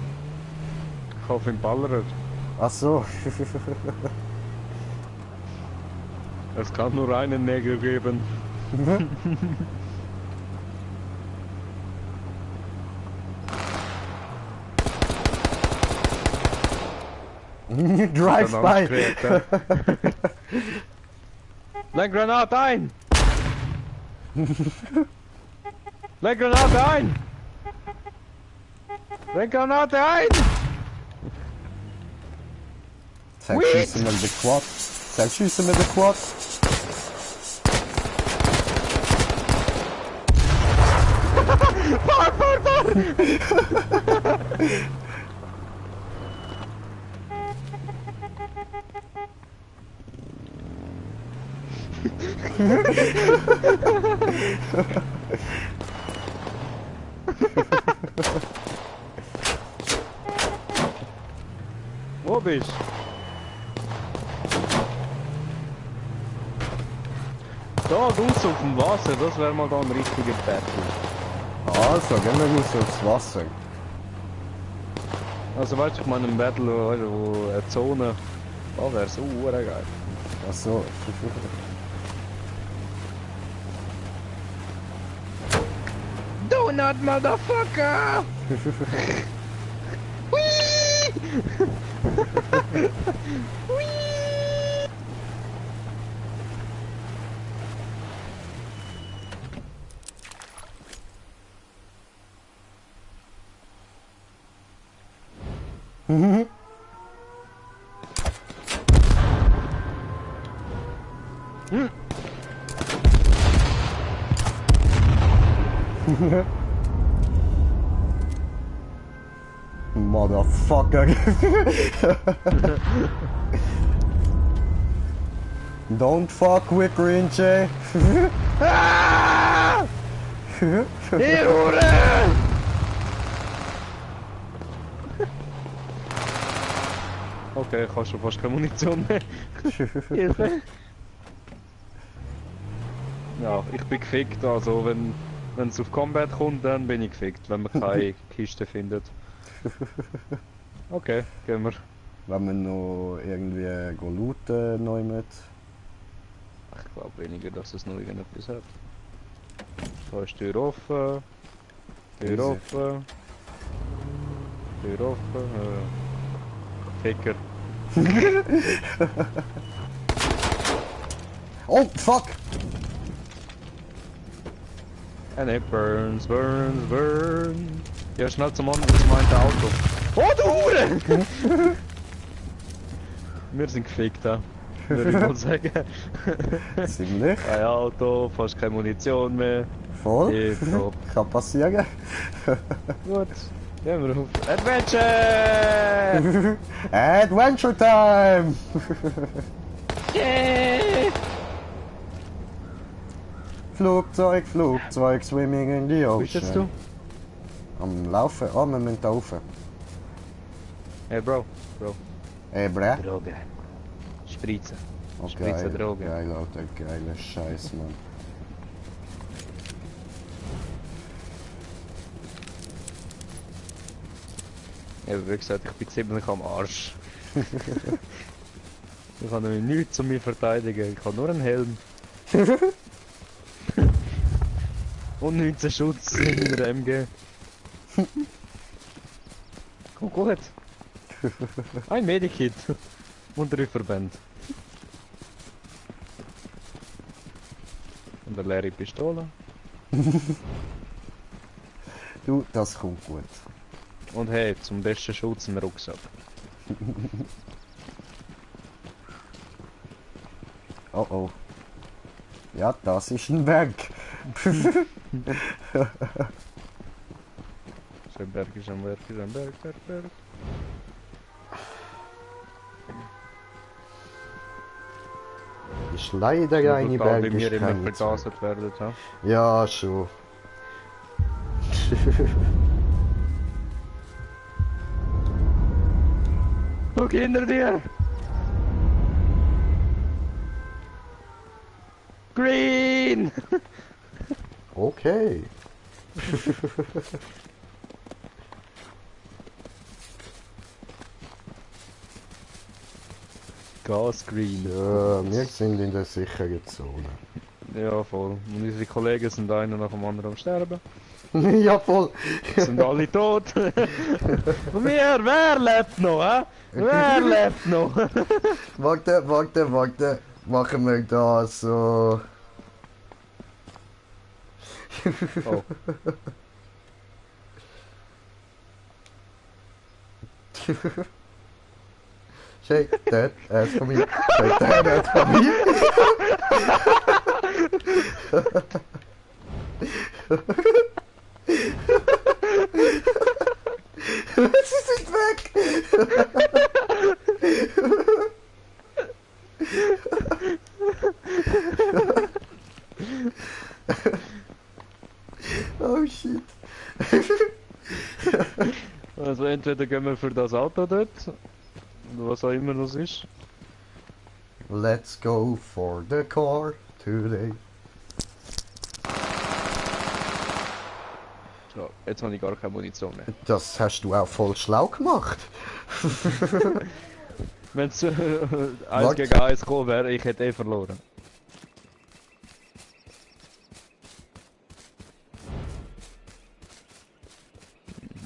ich hoffe im Ballert. Ach so. Es kann nur einen Nägel geben. Drive by! Leg Granate ein! Leg Granate ein! Leg Granate ein! Sag, schiessen wir den Quad. Sag, schiessen wir den Quad. Fahr, fahr, fahr! Wo bist du? Da draußen auf dem Wasser, das wäre mal da ein richtiger Battle. Also, gehen wir raus aufs Wasser. Also weißt du, ich meine ein Battle, wo eine Zone, da wäre so geil. Ach so. Donut, motherfucker! Whee! Whee! Motherfucker. Don't fuck with Green Jay. Ah! Hier, Hure! Okay, ich habe schon fast keine Munition mehr. Hilfe! Ja, ich bin gefickt, also wenn es auf Combat kommt, dann bin ich gefickt, wenn man keine Kiste findet. Okay, gehen wir. Wenn wir noch irgendwie go looten neu mit. Ich glaube weniger, dass es noch irgendetwas hat. Da ist die Tür offen. Tür Easy. offen. Tür offen. Ficker. Oh, fuck! And it burns, burns, burns. Ja, schnell zum anderen, zum einen Auto. Oh, du Hure! Wir sind gefickt, ja. Würde ich mal sagen. Ziemlich. Kein Auto, fast keine Munition mehr. Voll. Tipptopp. Kann passieren. Gut. Gehen wir auf Adventure! Adventure Time! Yeah! Flugzeug, Flugzeug, swimming in the Wo bist jetzt du? ocean. Am Laufen. Oh, wir müssen da rauf. Hey Bro. Bre. Drogen. Spritzen. Oh, Spritzen geil. Drogen. Geil, Alter. Geiler Scheiß, Mann. Ja, wie gesagt, ich bin ziemlich am Arsch. Ich habe nämlich nichts zu mir verteidigen. Ich habe nur einen Helm. Und 19 Schutz in der MG. Komm, gut. Ein Medikit. Und 3 Verbände. Und eine leere Pistole. Du, das kommt gut. Und hey, zum besten Schutz einen Rucksack. Oh oh. Ja, das ist ein Berg. Schön Berg ist ein Berg, ist ein Berg, Berg. Ist leider eine Brutal, wie wir immer Bergigkeit. vergaset werden. Ja? Ja, schon. Schau hinter dir! Green! Okay. Gas Green. Ja, wir sind in der sicheren Zone. Ja, voll. Und unsere Kollegen sind einer nach dem anderen am Sterben. Ja, voll. Sind alle tot. Und wer lebt noch, hä? Wer lebt noch? Warte. Machen wir da so. Oh. Shake that ass for me. Shake that ass for me. Sie sind weg. Oh shit. Also entweder gehen wir für das Auto dort, oder was auch immer das ist. Let's go for the car today. So, jetzt habe ich gar keine Munition mehr. Das hast du auch voll schlau gemacht. Wenn es 1 Warte. gegen 1 gekommen wäre, ich hätte verloren.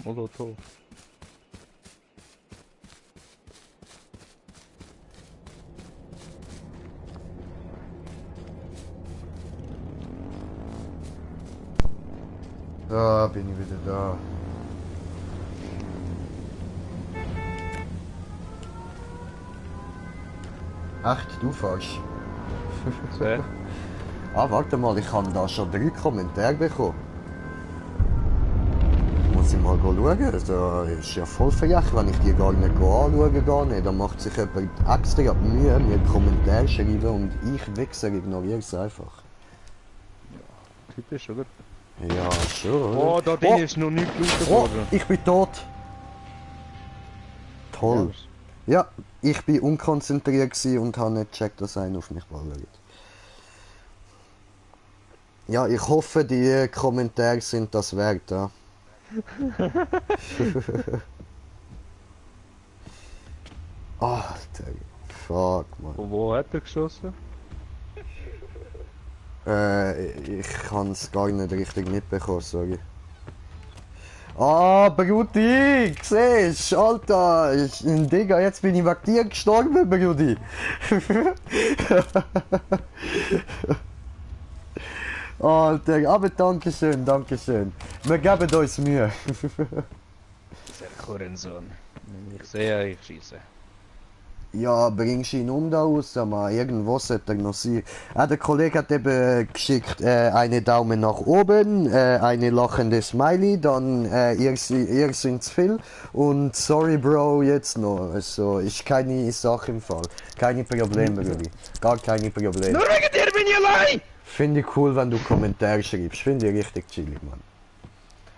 Molotov. Da bin ich wieder da. Echt, du fährst? So. Ah, warte mal, ich habe da schon 3 Kommentare bekommen. Muss ich mal schauen, da ist ja voll verjährt, wenn ich die gar nicht anschauen gar nicht. Da macht sich jemand extra Mühe, mir Kommentare schreiben und ich Wichser ignoriere es einfach. Typisch, oder? Ja, schon. Oh, Oder? da drin ist noch nicht gelootet Oh, worden. ich bin tot. Toll. Ja, ich bin unkonzentriert gewesen und habe nicht gecheckt, dass einer auf mich ballert. Ja, ich hoffe, die Kommentare sind das wert, ja. Alter, fuck, man. Von wo hat er geschossen? Ich kann es gar nicht richtig mitbekommen, sorry. Ah, Brudi, siehst du, Alter, Digga, jetzt bin ich wegen dir gestorben, Brudi. Alter, aber Dankeschön, Dankeschön. Wir geben uns Mühe. Sehr Hurensohn. Ich sehe, ich schieße. Ja, bringst ihn um da raus, aber irgendwo sollte er noch sein. Der Kollege hat eben geschickt, eine Daumen nach oben, eine lachende Smiley, dann ihr seid zu viel und sorry Bro jetzt noch. Also ist keine Sache im Fall. Keine Probleme, Ruby. Gar keine Probleme. Nur wegen dir bin ich allein! Finde ich cool, wenn du Kommentare schreibst. Finde ich richtig chillig, Mann.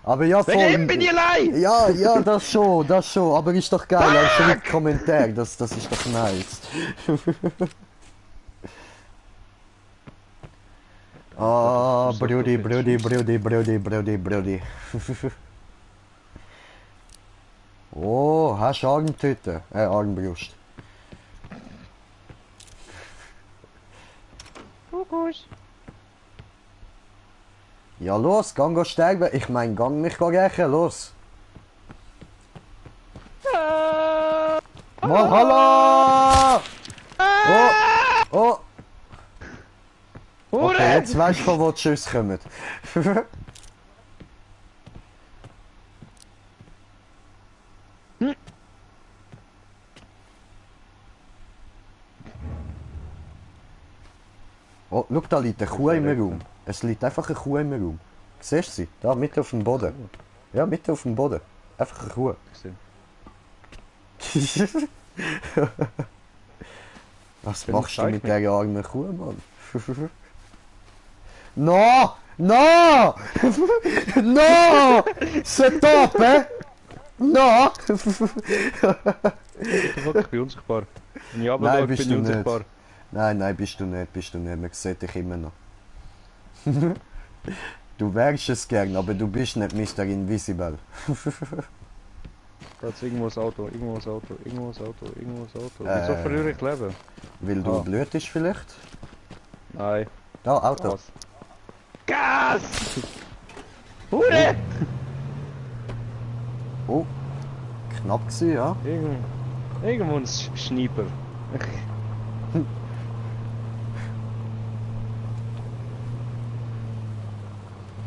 Aber ja, Wegen ihm bin ich allein! Ja, ja, das schon. Aber ist doch geil, also mit Kommentar, das ist doch nice. Ah, Brudi. Oh, hast du Armtüte? Armbrust. Fokus. Ja, los, gang sterben. Ich mein, gang mich rächen, los. Mal hallo! Oh! Okay, jetzt weißt du, von wo die Schüsse kommen. Oh, schau, da liegt eine Kuh im Raum. Es liegt einfach eine Kuh im Raum. Siehst du sie? Da, mitten auf dem Boden. Ja, mitten auf dem Boden. Einfach eine Kuh. Was machst du mit der armen Kuh, Mann? No! No! No! Stop, eh? No! Ich bin unsichtbar. Wenn ich Nein, runterschaue, bist bin ich du nicht. unsichtbar. Nein, bist du nicht. Man sieht dich immer noch. Du wärst es gern, aber du bist nicht Mr. Invisible. Da ist irgendwo das Auto. Wieso verliere ich Leben? Weil du blutest vielleicht? Nein. Da, Auto. Was? Gas! Hure! Oh, knapp gewesen, ja. Irgendwo ein Schnieper.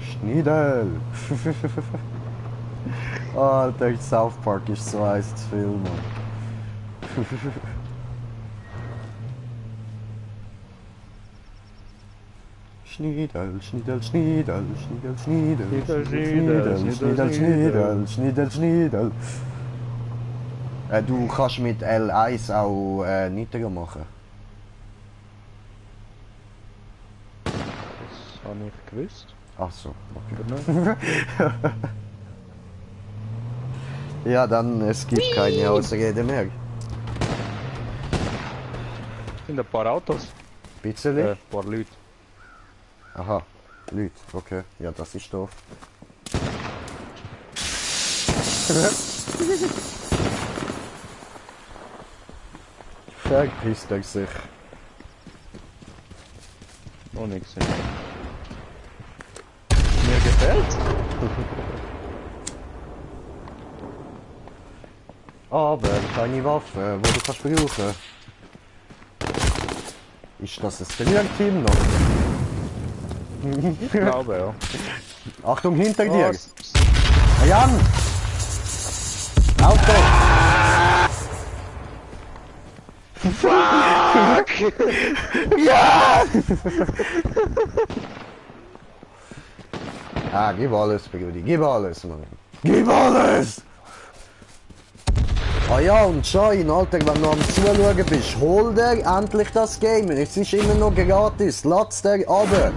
Schniedel! Alter, South Park ist so eins zu viel, Mann. Schniedel. Du kannst mit L1 auch niedriger machen. Das habe ich gewusst. Ach so, okay. Oder nicht? Ja, dann es gibt keine Ausrede mehr. Sind ein paar Autos. Bisschen? Ein paar Leute. Aha, Leute, okay. Ja, das ist doof. Verpisst euch sich. Noch nichts. Mir gefällt. Aber keine Waffe, wo du kannst brauchen. Ist das ein Stream-Team noch? Ich glaube, ja. Achtung, hinter dir! Was? Jan! Auto! Fuck! Ja! Gib alles, Brudi, gib alles, Mann. Gib alles! Ah ja, und Schein, Alter, wenn du am Zuschauen bist, hol dir endlich das Game. Es ist immer noch gratis. Lass dir runter.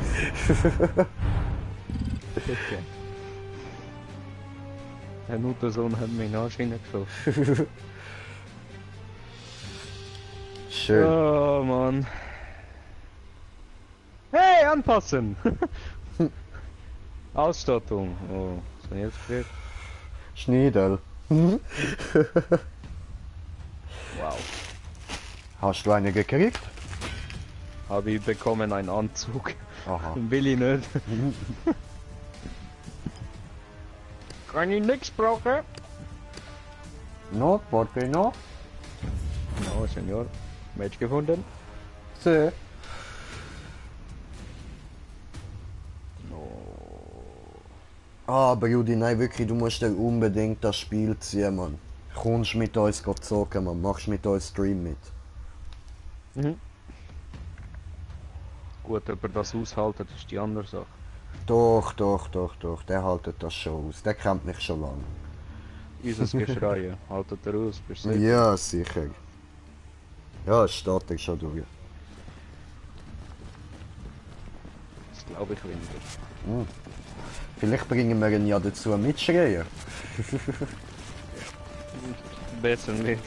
Okay. Ein Muttersohn hat mich in den Arsch hineingeschossen. Schön. Oh Mann. Hey, anpassen! Ausstattung. Oh, was habe ich jetzt gekriegt? Schniedel. Wow. Hast du eine gekriegt? Habe ich bekommen einen Anzug. Aha. Will ich nicht. Kann ich nichts brauchen? No, ¿por qué no? No, Senor. Match gefunden? Sí. Ah, Brudi, nein, wirklich, du musst dir unbedingt das Spiel ziehen, Mann. Kommst mit uns zocken, Mann. Machst mit uns Stream mit. Mhm. Gut, ob er das aushalten, das ist die andere Sache. Doch, der haltet das schon aus. Der kennt mich schon lange. Unser Geschrei, haltet er aus, bist du sicher? Ja, sicher. Ja, es steht er schon durch. Das glaube ich weniger. Vielleicht bringen wir ihn ja dazu mitschreien. Besser nicht.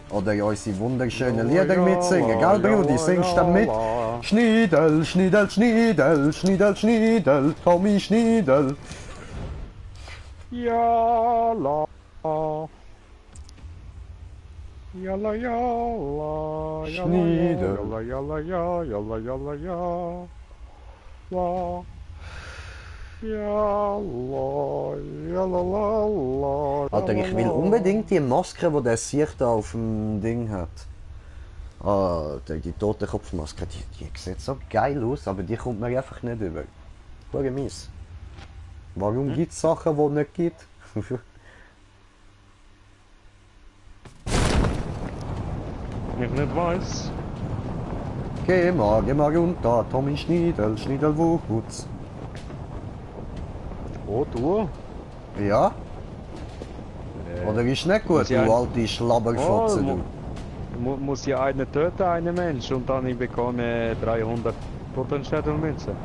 Oder unsere wunderschönen Lieder mitsingen, gell Brudi? Singst du mit? Ja. Schniedel, Schniedel, Schniedel, Schniedel, Schniedel, Tommy Schniedel. Ja, la. Yalla yalla, Schniedel. yalla yalla ja, yalla yalla ja. La. Yalla, yalla la la. Alter, ich will unbedingt die Maske, die der Sicht da auf dem Ding hat. Alter, die Totenkopfmaske, die sieht so geil aus, aber die kommt mir einfach nicht über. Schau mies. Warum gibt es Sachen, die es nicht gibt? Ich nicht weiß. Geh mal runter, Tommy Schniedel, Schniedel Wuchwutz. Oh, du? Ja? Oder ist nicht gut, Muss du ja ein- alte Schlabberfotze, Oh, du? Muss ja einen töten, einen Mensch, und dann ich bekomme 300 Totenschädelmünzen.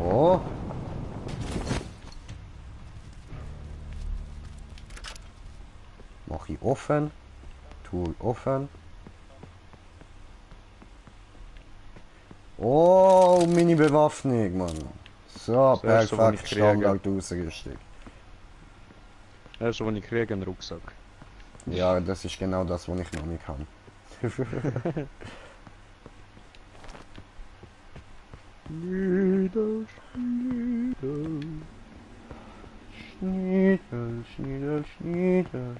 Oh. Mach ich offen. Tool offen. Oh, meine Bewaffnung, Mann. So, Das Erste, was ich perfekt, kriege. Standardausrüstung. Erst wenn ich kriege einen Rucksack. Ja, das ist genau das, was ich noch nicht kann. Schniedel, Schniedel. Schniedel, Schniedel, Schniedel.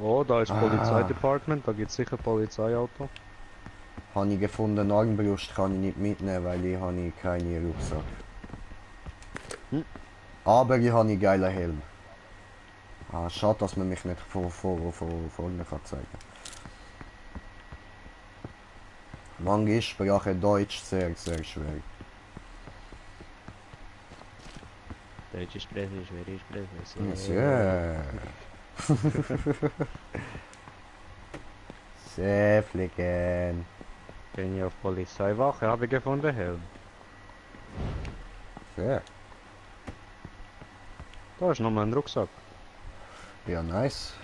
Oh, da ist Polizeidepartment, da gibt es sicher Polizeiauto. Habe ich gefunden, Armbrust kann ich nicht mitnehmen, weil ich habe keine Rucksack. Aber ich habe einen geilen Helm. Ah, schade, dass man mich nicht von vorne kann zeigen. Manchmal ist Sprache Deutsch sehr, sehr schwer. Deutsche Sprache, schwere Sprache. Sehr. Sehr fliegen. Bin ich auf Polizeiwache, habe ich gefunden, Helm. Sehr. Da ist nochmal ein Rucksack. Ja, nice.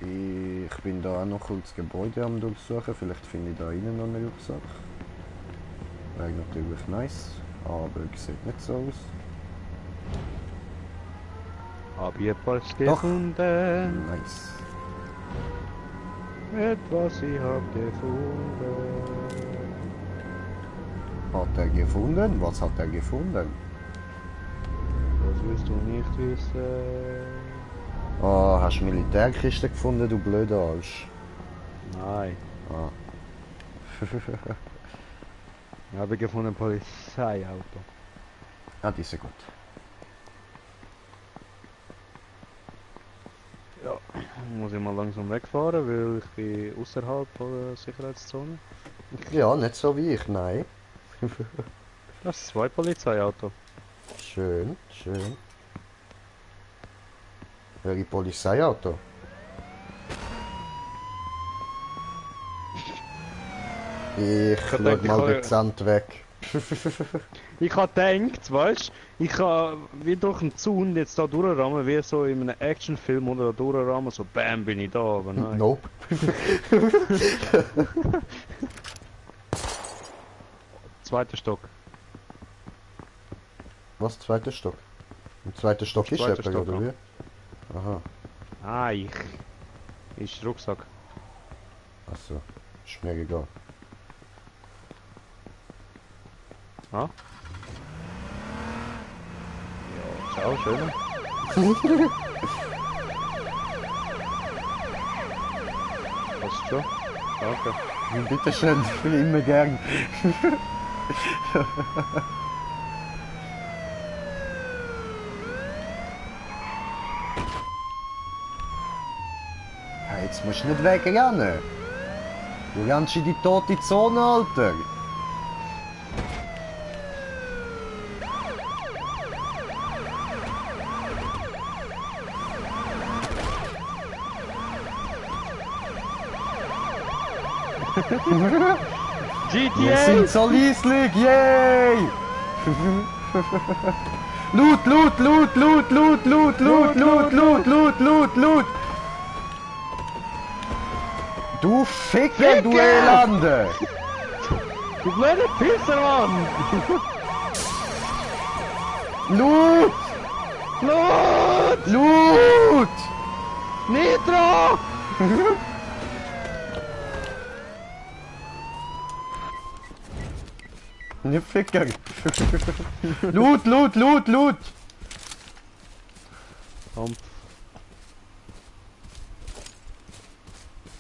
Ich bin da auch noch kurz das Gebäude am durchsuchen. Vielleicht finde ich da innen noch einen Rucksack. Wäre natürlich nice, aber sieht nicht so aus. Hab ich etwas Doch. gefunden? Nice. Etwas ich hab gefunden. Hat er gefunden? Was hat er gefunden? Das willst du nicht wissen. Oh, hast du Militärkiste gefunden, du blöder Arsch? Nein. Ah. Habe ich gefunden, ein Polizeiauto. Ja, die sind gut. Ja, muss ich mal langsam wegfahren, weil ich bin außerhalb der Sicherheitszone. Ja, nicht so wie ich, nein. Das ist 2 Polizeiauto. Schön, schön. Welche Polizeiauto? Ich schau gedacht, ich mal kann- dezent weg. Ich habe gedacht, weißt du, ich kann wie durch einen Zaun jetzt da durchrammen, wie so in einem Actionfilm oder da durchrammen, so BAM bin ich da, aber nein. Nope. Zweiter Stock. Was, zweiter Stock? Im zweiten Stock ist Zweiter jemand, Stock, oder ja. wie? Aha. Ah, ist Rucksack. Achso. Ist mir egal. Ah? Ja, ciao, schön. Passt schon. Danke. Bitteschön, immer gern. Ja, jetzt musst du nicht wegrennen. Du rennst in die tote Zone, Alter. Wir GTA! sind so leislich, yay! Loot, loot, loot, loot, loot, loot, loot, loot, loot, loot, loot, loot! Du Ficker, du Elende! Du blöde Pisser, Mann! Loot! Blut! Loot! Nitro! Ne Ficker! Loot, loot, loot, loot! Komm.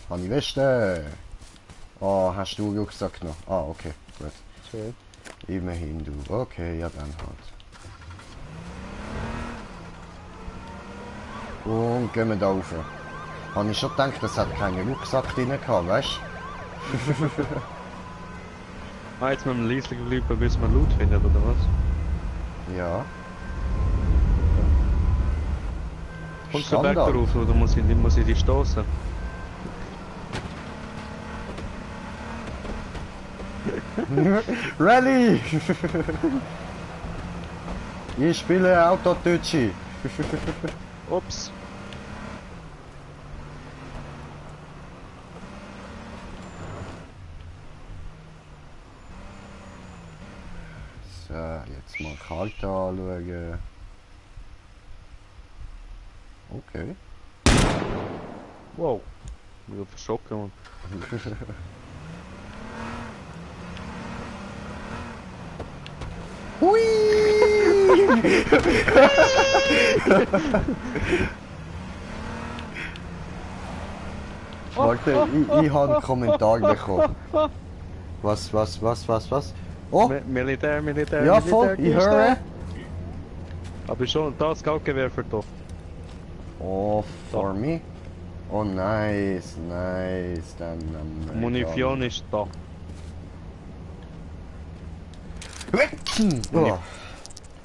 Habe ich Weste? Oh, hast du Rucksack noch? Ah, okay, gut. Schön. Immerhin du. Okay, ja dann halt. Und gehen wir da rauf. Habe ich schon gedacht, das hat keinen Rucksack drin gehabt, weißt Ah, jetzt müssen wir leislich bleiben, bis wir Loot finden, oder was? du? Ja. Kommst du Berg Standard. drauf, oder muss ich die stoßen? Rally! Ich spiele Autotütschi. Ups. So, jetzt mal Karte anschauen. Okay. Wow. Ich bin verschrocken, Mann. Hui! Warte, ich habe einen Kommentar bekommen. Was? Oh, Militär. ja voll, ich höre. Aber schon das Scoutgewehr für doch. Oh, for me? Oh, nice. Dann Munition ist da. Oh,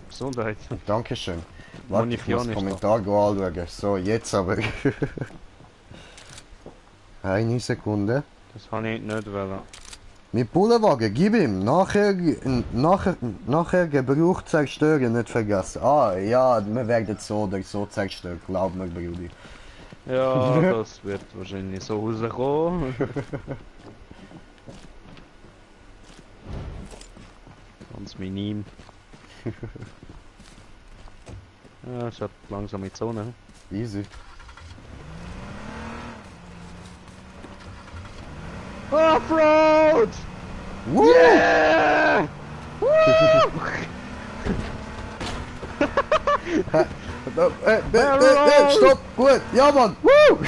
Gesundheit. Dankeschön. Warte, ich muss Munition den ist Kommentar anschauen. So, jetzt aber. Eine Sekunde. Das habe ich nicht wollen. Mit Bullenwagen, gib ihm. Nachher Gebrauch zerstören, nicht vergessen. Ah, ja, wir werden so oder so zerstören, glaub mir, Brudi. Ja, das wird wahrscheinlich so rauskommen. Ganz minim. Ja, es hat langsam in die Zone. Easy. Offroad! Woo! Yeah! Stopp! Gut! Ja, Mann! Woo!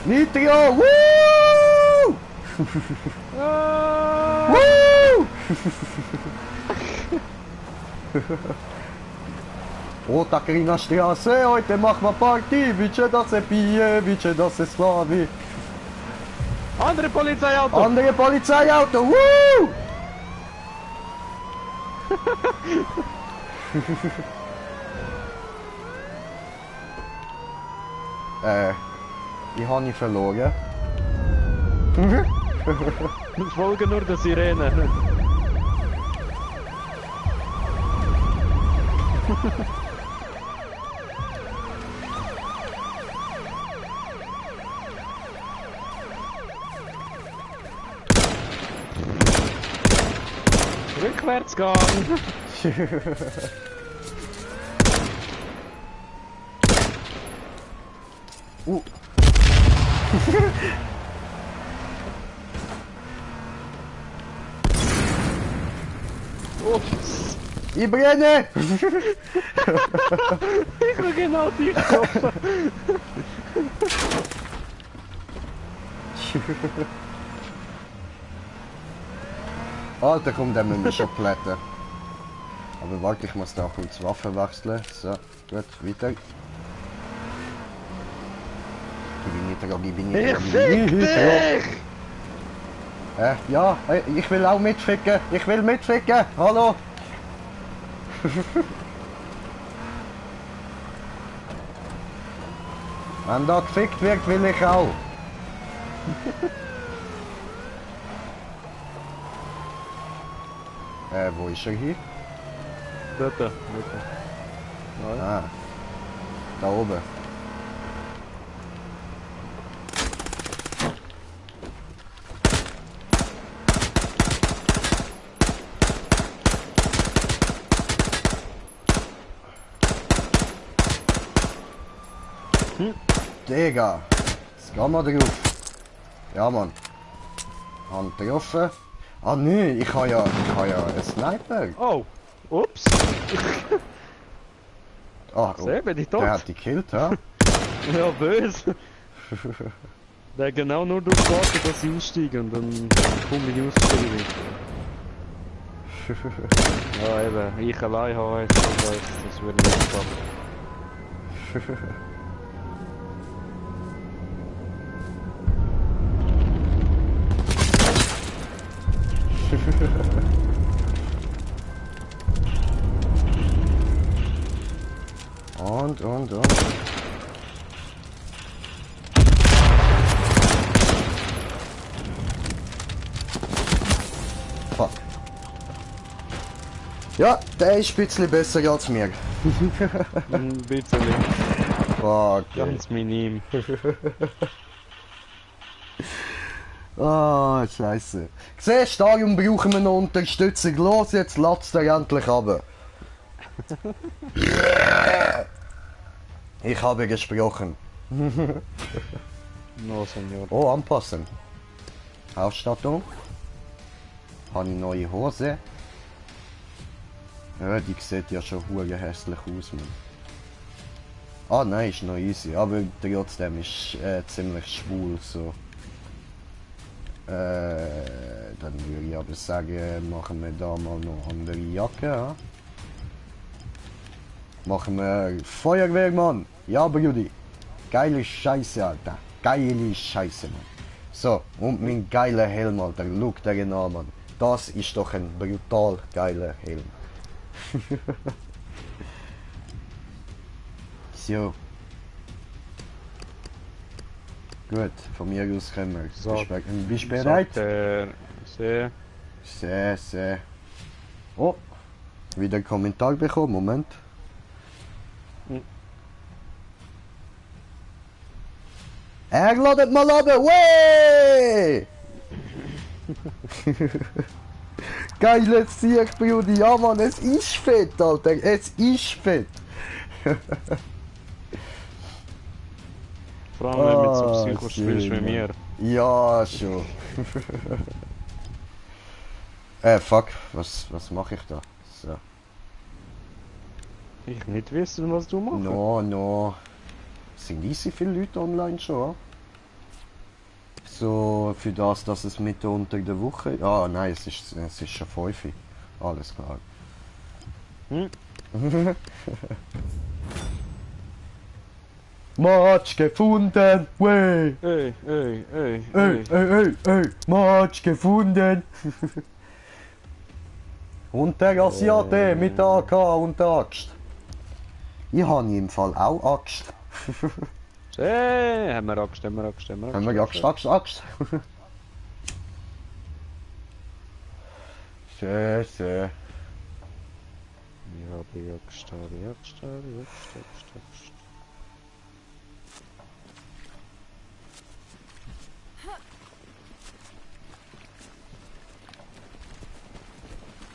Nitro! Woo! Ah! Woo! Otakrina Straße, heute machen wir Party, Vice das Bier, Vice das Slavi. Andere Polizeiauto! Andere Polizeiauto, woo! Ich habe ihn verloren. Wir folgen nur der Sirene. Rückwärtsgang! Ups! Ich brenne! Ich habe genau dich getroffen! Alter, komm, den müssen wir schon plätten. Aber warte, ich muss da auch kurz Waffe wechseln. So, gut, weiter. Gib ihn nicht, gib ihn nicht, Ich gib ihn fick nicht. dich! Ja, ich will auch mitficken. Ich will mitficken. Hallo. Wenn da gefickt wird, will ich auch. Wo ist er hier? Dort, dort. Ah, da oben. Digga, jetzt gehen wir drauf. Ja, Mann. Hand getroffen. Ah, nö, ich habe ja einen Sniper. Oh! Ups! Ah, Sehr, bin ich tot? der hat die gekillt, ha? Ja, böse! Der hat genau nur darauf gewartet, dass ich aussteige und dann komme ich aussteigen. Ja, eben, ich allein habe es, das würde nicht klappen. Und. Fuck. Ja, der ist ein bisschen besser als mir. Ein bisschen. Fuck. Ganz minim. Ah, scheiße. Siehst du, darum brauchen wir noch Unterstützung. Los, jetzt latzt er endlich runter. Ich habe gesprochen. No, Senor. Oh, anpassen. Ausstattung. Habe ich neue Hose. Ja, die sieht ja schon hure hässlich aus, Mann. Ah nein, ist noch easy, aber trotzdem ist ziemlich schwul so. Dann würde ich aber sagen, machen wir da mal noch andere Jacke. Ja? Machen wir Feuerwehrmann. Ja, Brudi. Geile Scheiße, Alter. Geile Scheiße, Mann. So, und mein geiler Helm, Alter. Look da genau, Mann. Das ist doch ein brutal geiler Helm. So. Gut, von mir aus können wir. So. Bist du bereit? Sehr. Sehr. Oh, wieder einen Kommentar bekommen. Moment. Er ladet mal ab. Wey! Geiles Sieg, Brudi. Ja, Mann, es ist fett, Alter. Es ist fett. Vor allem, wenn du mit so Psycho spielst wie mir. Ja, schon. Fuck. Was mache ich da? So. Ich nicht wissen, was du machst. No. Sind easy viele Leute online schon? So, für das, dass es Mitte unter der Woche... Ah, nein, es ist schon 5 Uhr. Alles klar. Match gefunden! Wey! Ey! Match gefunden! Und der Asiate mit AK und Axt. Ich habe im Fall auch Axt. Haben wir Axt. Haben wir Axt. Sehr. Ich habe Axt.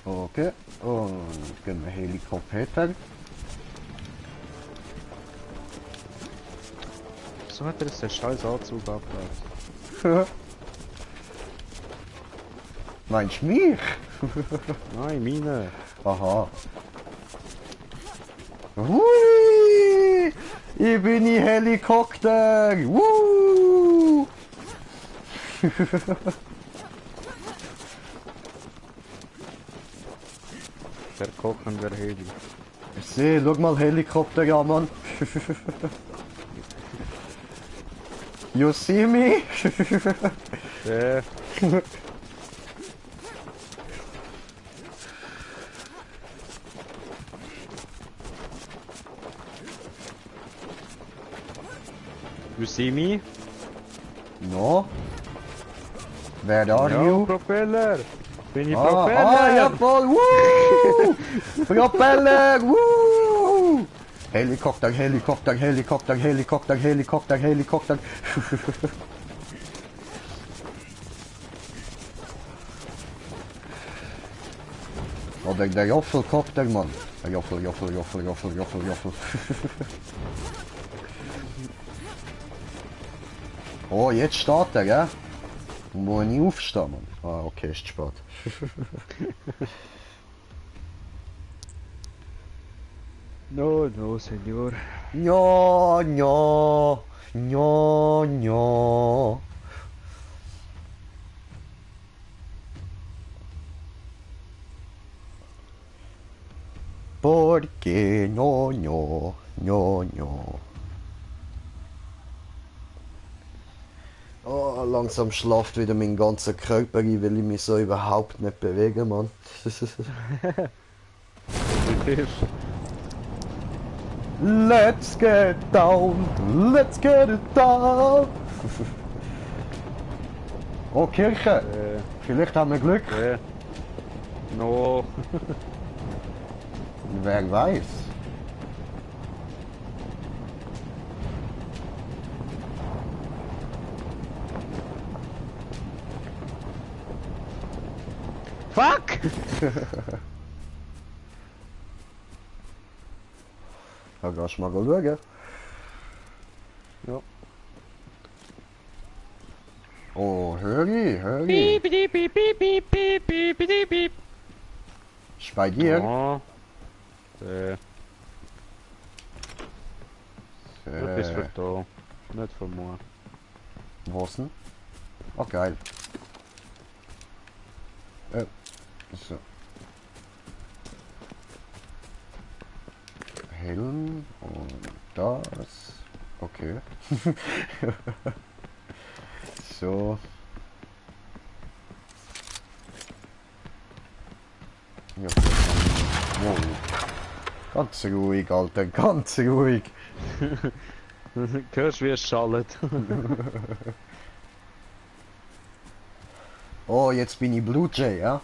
Okay, und gehen wir Helikopter. So hat er jetzt den scheiß Anzug abgelassen. Meinst du mich? Nein, meine. Aha. Hui! Ich bin im Helikopter! Woo! Der kochende Heli. Ich sehe, schau mal Helikopter, ja Mann. You see me? Ja. You see me? No. Where are Ja, you? Propeller! Bin ich Ah, Propeller? jawohl! Woo! Propeller! Woo! Helikopter, Helikopter, Helikopter, Helikopter, Helikopter, Helikopter. Oder der Joffelkopter, Mann. Der Joffel, Joffel, Joffel, Joffel, Joffel, Joffel. Oh, jetzt steht er, gell? Muss ich aufstehen, Mann? Ah, okay, ist spät. No, no, Senor. Ja, ja, ja, ja. Porque no, no, no, no. Oh, langsam schlaft wieder mein ganzer Körper ein, weil ich mich so überhaupt nicht bewege, Mann. Let's get down, let's get it down. Oh, Kirche. Vielleicht haben wir Glück. No. Wer weiß. Fuck! Da gehst du mal schauen. Ja. Oh, hör ich. Piep, piep, piep, piep, piep, piep, piep, piep, piep. Ist bei dir? Ja. Du bist für da. Nicht für mich. Was denn? Oh, geil. So. Helm und das. Okay. So. Ja, wow. Ganz ruhig, Alter, ganz ruhig. Hörst wie es schallt. Oh, jetzt bin ich Blue Jay, ja?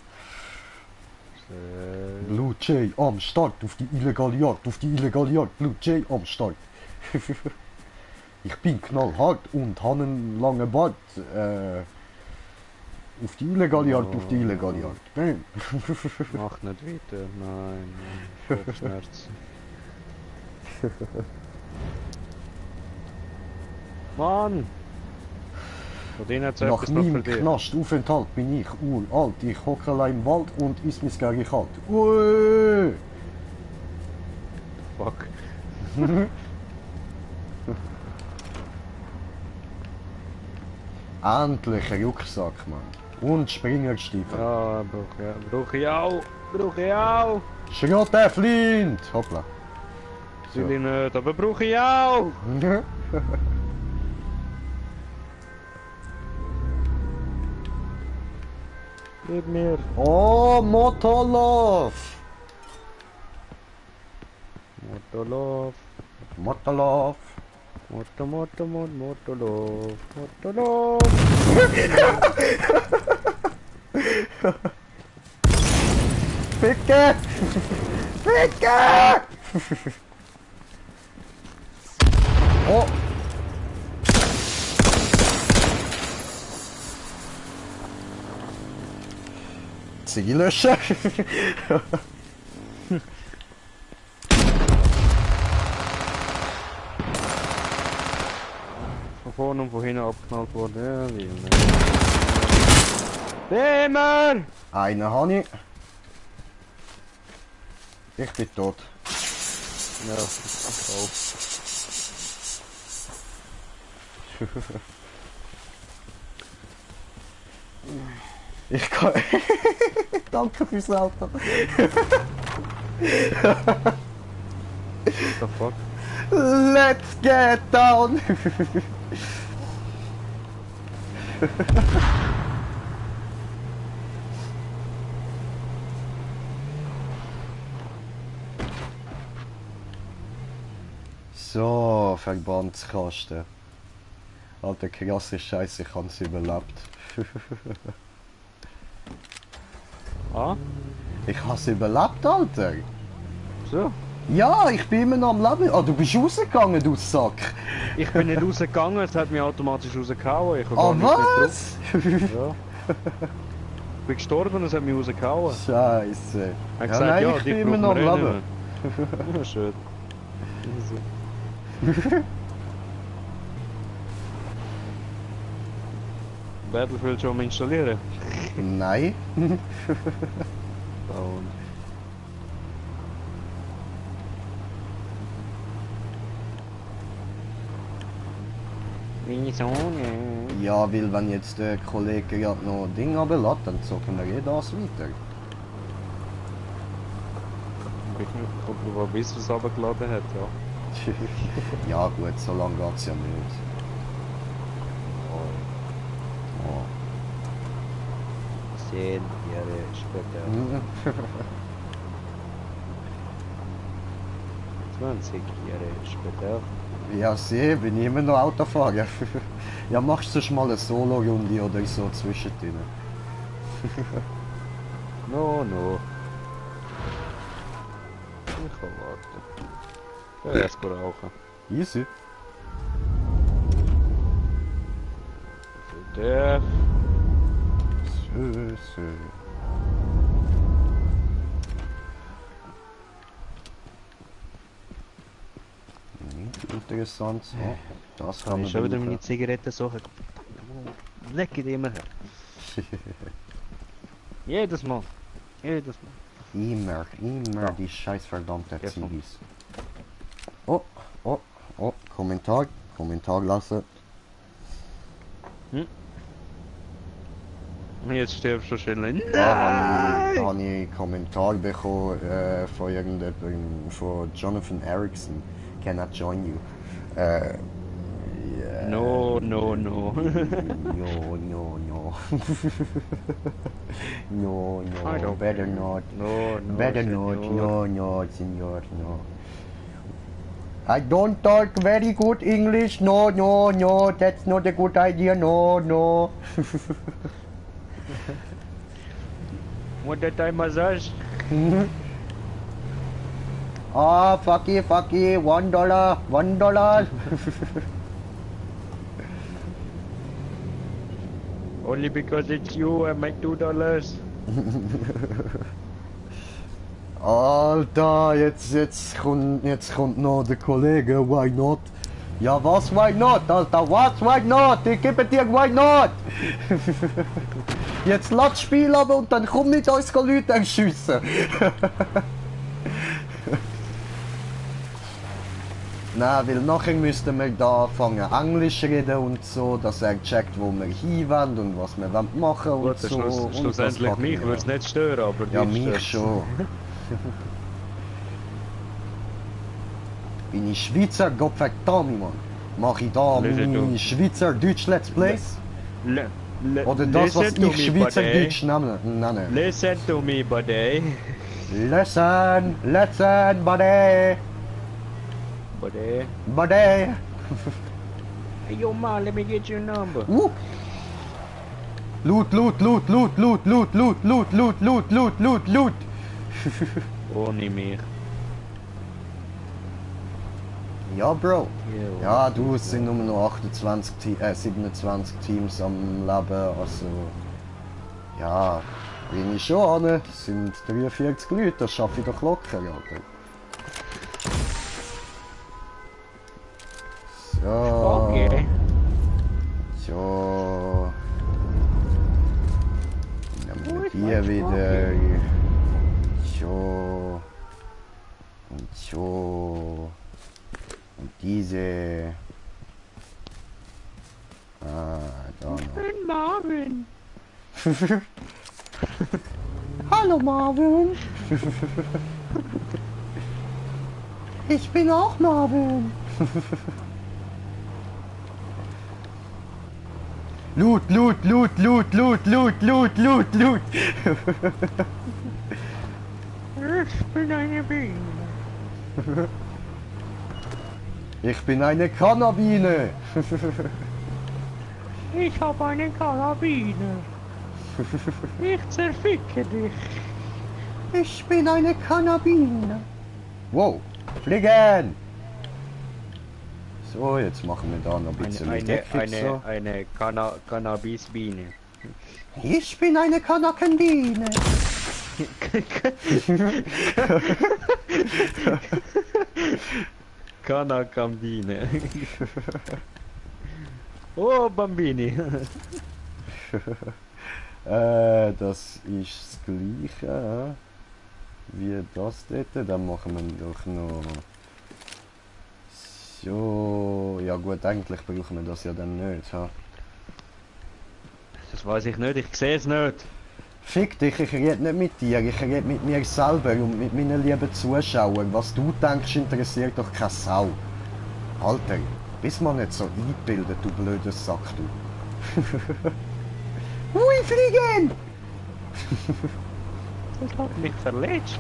Blue Jay am Start, auf die illegale Jagd, auf die illegale Jagd, Blue Jay am Start. Ich bin knallhart und habe einen langen Bart. Auf die illegale Jagd, auf die illegale Jagd. Bam. Mach nicht weiter, nein, Kopfschmerzen. Mann! Von denen hat's Nach etwas noch für meinem dich. Knastaufenthalt bin ich uralt. Ich hocke allein im Wald und iss mein Gary kalt. Ui! Fuck. Endlich ein Rucksack, Mann. Und Springerstiefel. Ja, brauch ich auch. Brauch ich auch. Schrott der Flint! Hoppla. Will ich nicht, aber brauch ich auch. Gib mir. Oh, Motolauf! Motolov. Motolauf! Motolov. Motolov. Ficke! Ficke! Oh! Heizung löschen. Von vorne und von hinten abgeknallt worden. Ja, wie immer! Einen habe ich. Ich bin tot. Ja, ich auch. Ich kann... Danke fürs Auto. What the fuck? Let's get down! So, Verbandskasten. Alter, krasse Scheiße, ich hab's überlebt. Ah? Ich hab's überlebt, Alter! So? Ja, ich bin immer noch am Leben. Ah, du bist rausgegangen, du Sack! Ich bin nicht rausgegangen, es hat mich automatisch rausgehauen. Ich hab Ah, gar nicht was? mehr drauf. Ja. Ich bin gestorben und es hat mich rausgehauen. Scheiße. Er hat Ja, gesagt, nein, ja, ich die bin immer brauchen noch am wir eh Leben. nicht mehr. Ja, schön. Also. Battlefield schon mal installieren? Nein. Und wieso nicht? Ja, weil wenn jetzt der Kollege gerade noch Ding runterlässt, dann zocken wir eh das weiter. Kommt noch ein bisschen was runtergeladen hat, ja. Ja gut, so lange geht's ja nicht. Oh. 10 Jahre später. 20 Jahre später. Ja, sehe, bin ich immer noch Autofahrer. Ja, machst du mal eine Solo-Runde oder so zwischendrin? No, no. Ich kann warten. Ja, erst rauchen. Easy. Der. So. Interessant. Oh, das kann Kann man ich schon wieder meine brauchen. Zigaretten suchen. Leck die immer her. Jedes Mal. Jedes Mal. Immer die scheiß verdammte Ja, komm. Ziggis. Oh, Kommentar lassen. Jetzt stirbst du schon. Nein! Da habe ich einen Kommentar bekommen von irgendjemandem, von Jonathan Erickson. Cannot join you. Yeah. No. No. No. I don't Better care. not. No, Better senor. not. No, senor, no. I don't talk very good English. No. That's not a good idea. No. What the time massage? Ah, fucky. $1. Only because it's you, I make $2. Alter, jetzt kommt noch der Kollege, why not? Ja, was, why not, Alter, was, why not? Ich gebe dir, why not? Jetzt lass das Spiel aber und dann komm nicht uns Leute erschiessen. Nein, weil nachher müssten wir da anfangen Englisch reden und so, dass er checkt, wo wir hinwollen und was wir machen und Gut, so. Und das schlussendlich packen mich wir würde es an. nicht stören, aber Ja, dich mich stört's. schon. Bin ich Schweizer, Gott verdammt, Mann. Mach ich da Listen meine to- Schweizerdeutsch Let's Plays? Oder das, was Listen to ich me, Schweizerdeutsch nenne? Listen to me, buddy. Listen, buddy. Buddy. Buddy. Hey, yo, man, let me get your number. Loot. Ohne mich. Ja, Bro. Ja, Ja, du, es sind nur noch 27 Teams am Leben, also... Ja, Bin ich schon an. Es sind 43 Leute, das schaffe ich doch locker, Alter. So. Okay. So. Dann nehmen wir die wieder. So. Und so. Und diese. Ah, da noch. bin Marvin. Hallo Marvin. Ich bin auch Marvin. Loot, Loot, Loot, Loot, Loot, Loot, Loot, Loot, Loot. Ich bin eine Biene. Ich bin eine Cannabine. Ich habe eine Karabine. Ich zerficke dich. Ich bin eine Cannabine. Wow, fliegen! So, jetzt machen wir da noch ein bisschen Deckung, so. eine Cannabisbiene. Ich bin eine Cannabine. Cannabine. Oh, Bambini. Das ist das gleiche wie das dort. Dann machen wir doch noch so. Ja gut, eigentlich brauchen wir das ja dann nicht. Ha? Das weiß ich nicht, ich sehe es nicht. Fick dich, ich rede nicht mit dir, ich rede mit mir selber und mit meinen lieben Zuschauern. Was du denkst, interessiert doch keine Sau. Alter, bist mal nicht so eingebildet, du blöder Sack, du. Hui, fliegen! Das hat mich verletzt.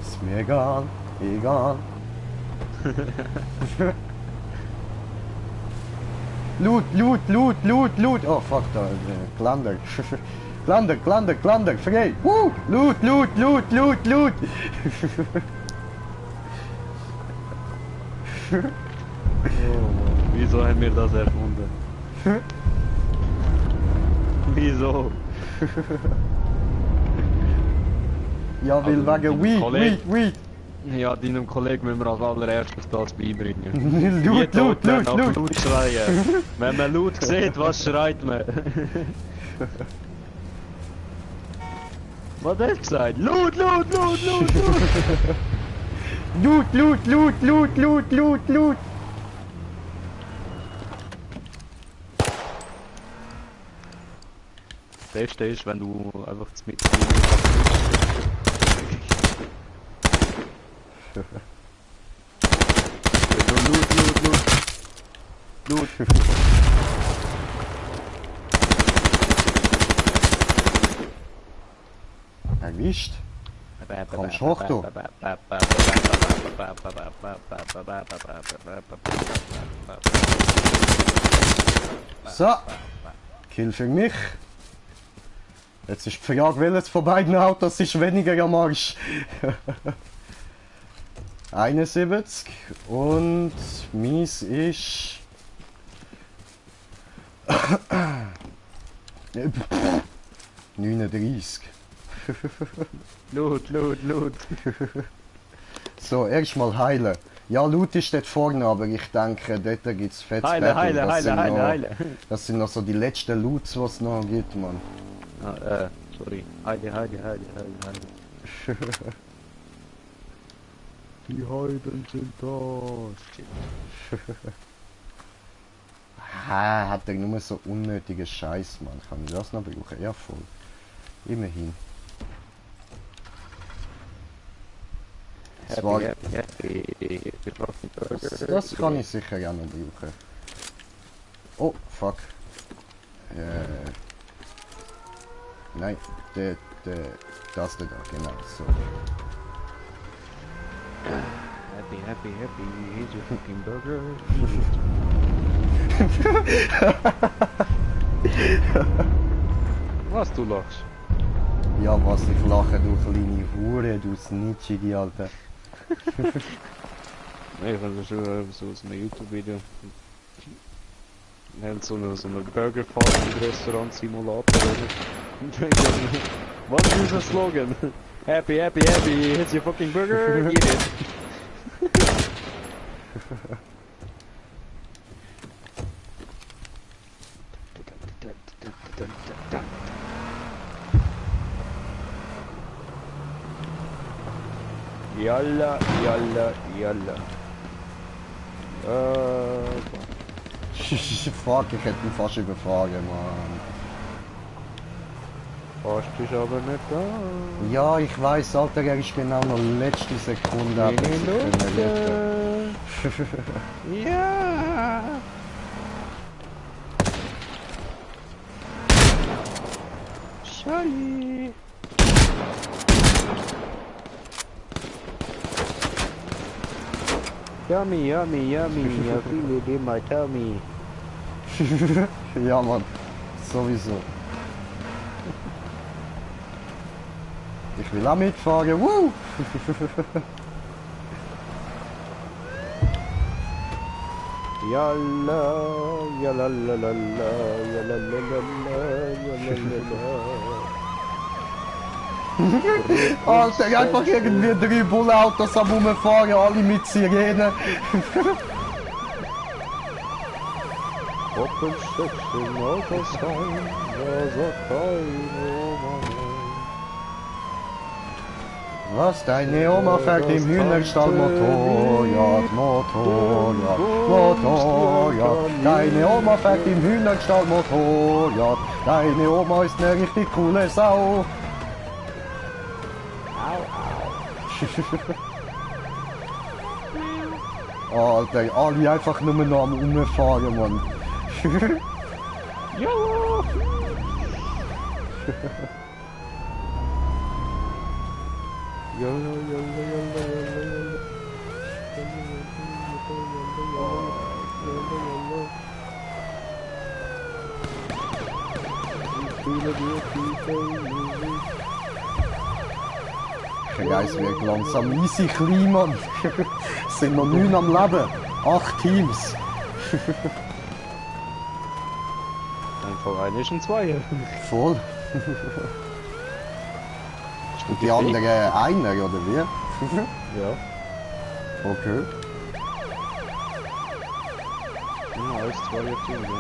Ist mir egal, egal. Loot, Loot, Loot, Loot, Loot. Oh fuck, da, gelandet. Gelandet, frei. Loot, Loot, Loot, Loot, Loot. Wieso haben wir das erfunden? Wieso? Ja, weil Also, wegen Weed. Ja, deinem Kollegen müssen wir als allererstes das beibringen. Loot, Loot, Loot, Loot. Loot schreien. Wenn man Loot sieht, was schreit man? Was hat er gesagt? Loot, Loot, Loot, Loot, Loot! Loot, Loot, Loot, Loot, Loot, Loot, Loot. Das Beste ist, wenn du einfach mit Loot. Erwischt. Kommst hoch, du. So. Kill für mich. Jetzt ist die Frage, welches von beiden Autos ist weniger am Arsch. 71 und mies ist 39. Loot. So, erstmal heilen. Ja, Loot ist dort vorne, aber ich denke, dort gibt es fettes Heile. Das sind noch so die letzten Loots, die es noch gibt, Mann. Ah, sorry. Heile. Die Heiden sind da. Hat er nur so unnötigen Scheiß, Mann. Kann ich das noch brauchen? Ja, voll. Immerhin. Happy. Das kann ich sicher auch noch brauchen. Oh, fuck. Nein, das da, genau, so. Happy. Here's your fucking burger. Was, du lachst? Ja, was ich lache, du kleine Hure, du Snitchige, Alter. Nee, ich habe schon so aus einem YouTube-Video. Wir haben so eine Burger Fast Restaurant Simulator, oder? Was ist unser Slogan? Happy, happy, happy, it's your fucking burger, eat it. Yalla, yalla, yalla. Fuck, ich hätte ihn fast überfahren, Mann. Fast ist aber nicht da. Ja, ich weiß, Alter, er ist genau noch letzte Sekunde ab. Ja. Charlie. Yummy, yummy, yummy. I feel it in my tummy. Ja, Mann, sowieso. Ich will auch mitfahren, woo! Yalla, yalla, la, la, la, yalla, la, la, la, yalla, la, la. Alter, einfach irgendwie 3 Bullautos am Rumfahren, alle mit Sirenen. Open section, auto sign, there's a time, Was, deine Oma fährt im Hühnerstall Motorrad, Motorrad, Motorrad. Deine Oma fährt im Hühnerstall Motorrad. Deine Oma ist eine richtig coole Sau. Alter, alle einfach nur noch am Umfahren, Mann. Ja! Yalla, yalla, yalla, yalla, Scheiß wird langsam easy klein, Mann. Sind noch 9 am Leben. 8 Teams. Einfach ein ist ein Zweier. Voll. Und die anderen einer, oder wie? Ja. Okay. Ja, alles Zweier-Team, ja.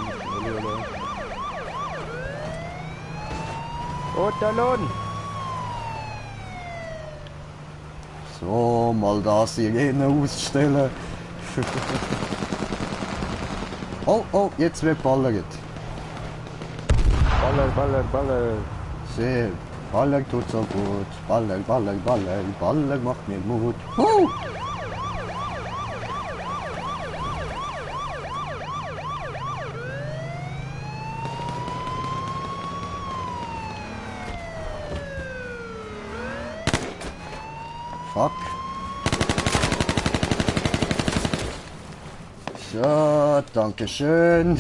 Oh, Talon! So, mal da Sirene ausstellen. Oh, oh, jetzt wird ballert. Baller, baller, baller. Sehr. Baller tut so gut. Baller, Baller, Baller. Baller macht mir Mut. Fuck. So, danke schön.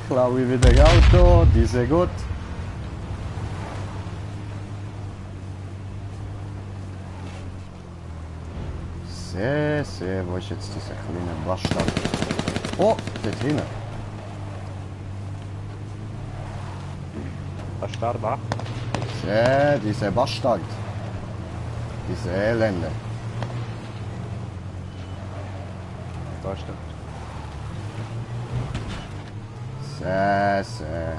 Klaue ich wieder Auto, die ist gut. Sehr, sehr, wo ist jetzt dieser kleine Bastard? Oh, dort hinten. Was starb da? Sehr, dieser Bastard. Diese Elende. Da stimmt. Sehr, sehr.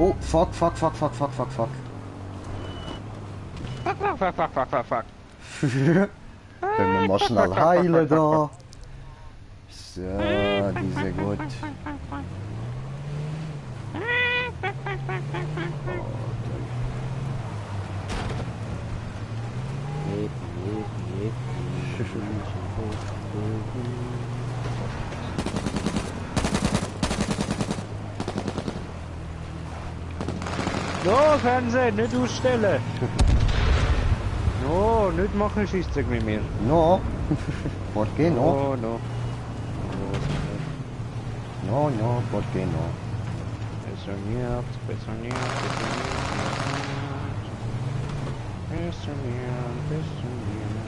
Oh, fuck, fuck, fuck, fuck, fuck, fuck, fuck. Fuck. Können wir mal schnell heilen da. So, diese gut. No, Fernsehen, nicht ausstellen! No, nicht machen Scheissdreck mit mir. No, ¿Por qué no? Oh, no. No, no, ¿por qué no? Besser nicht, besser nicht, besser nicht. Besser nicht, besser nicht.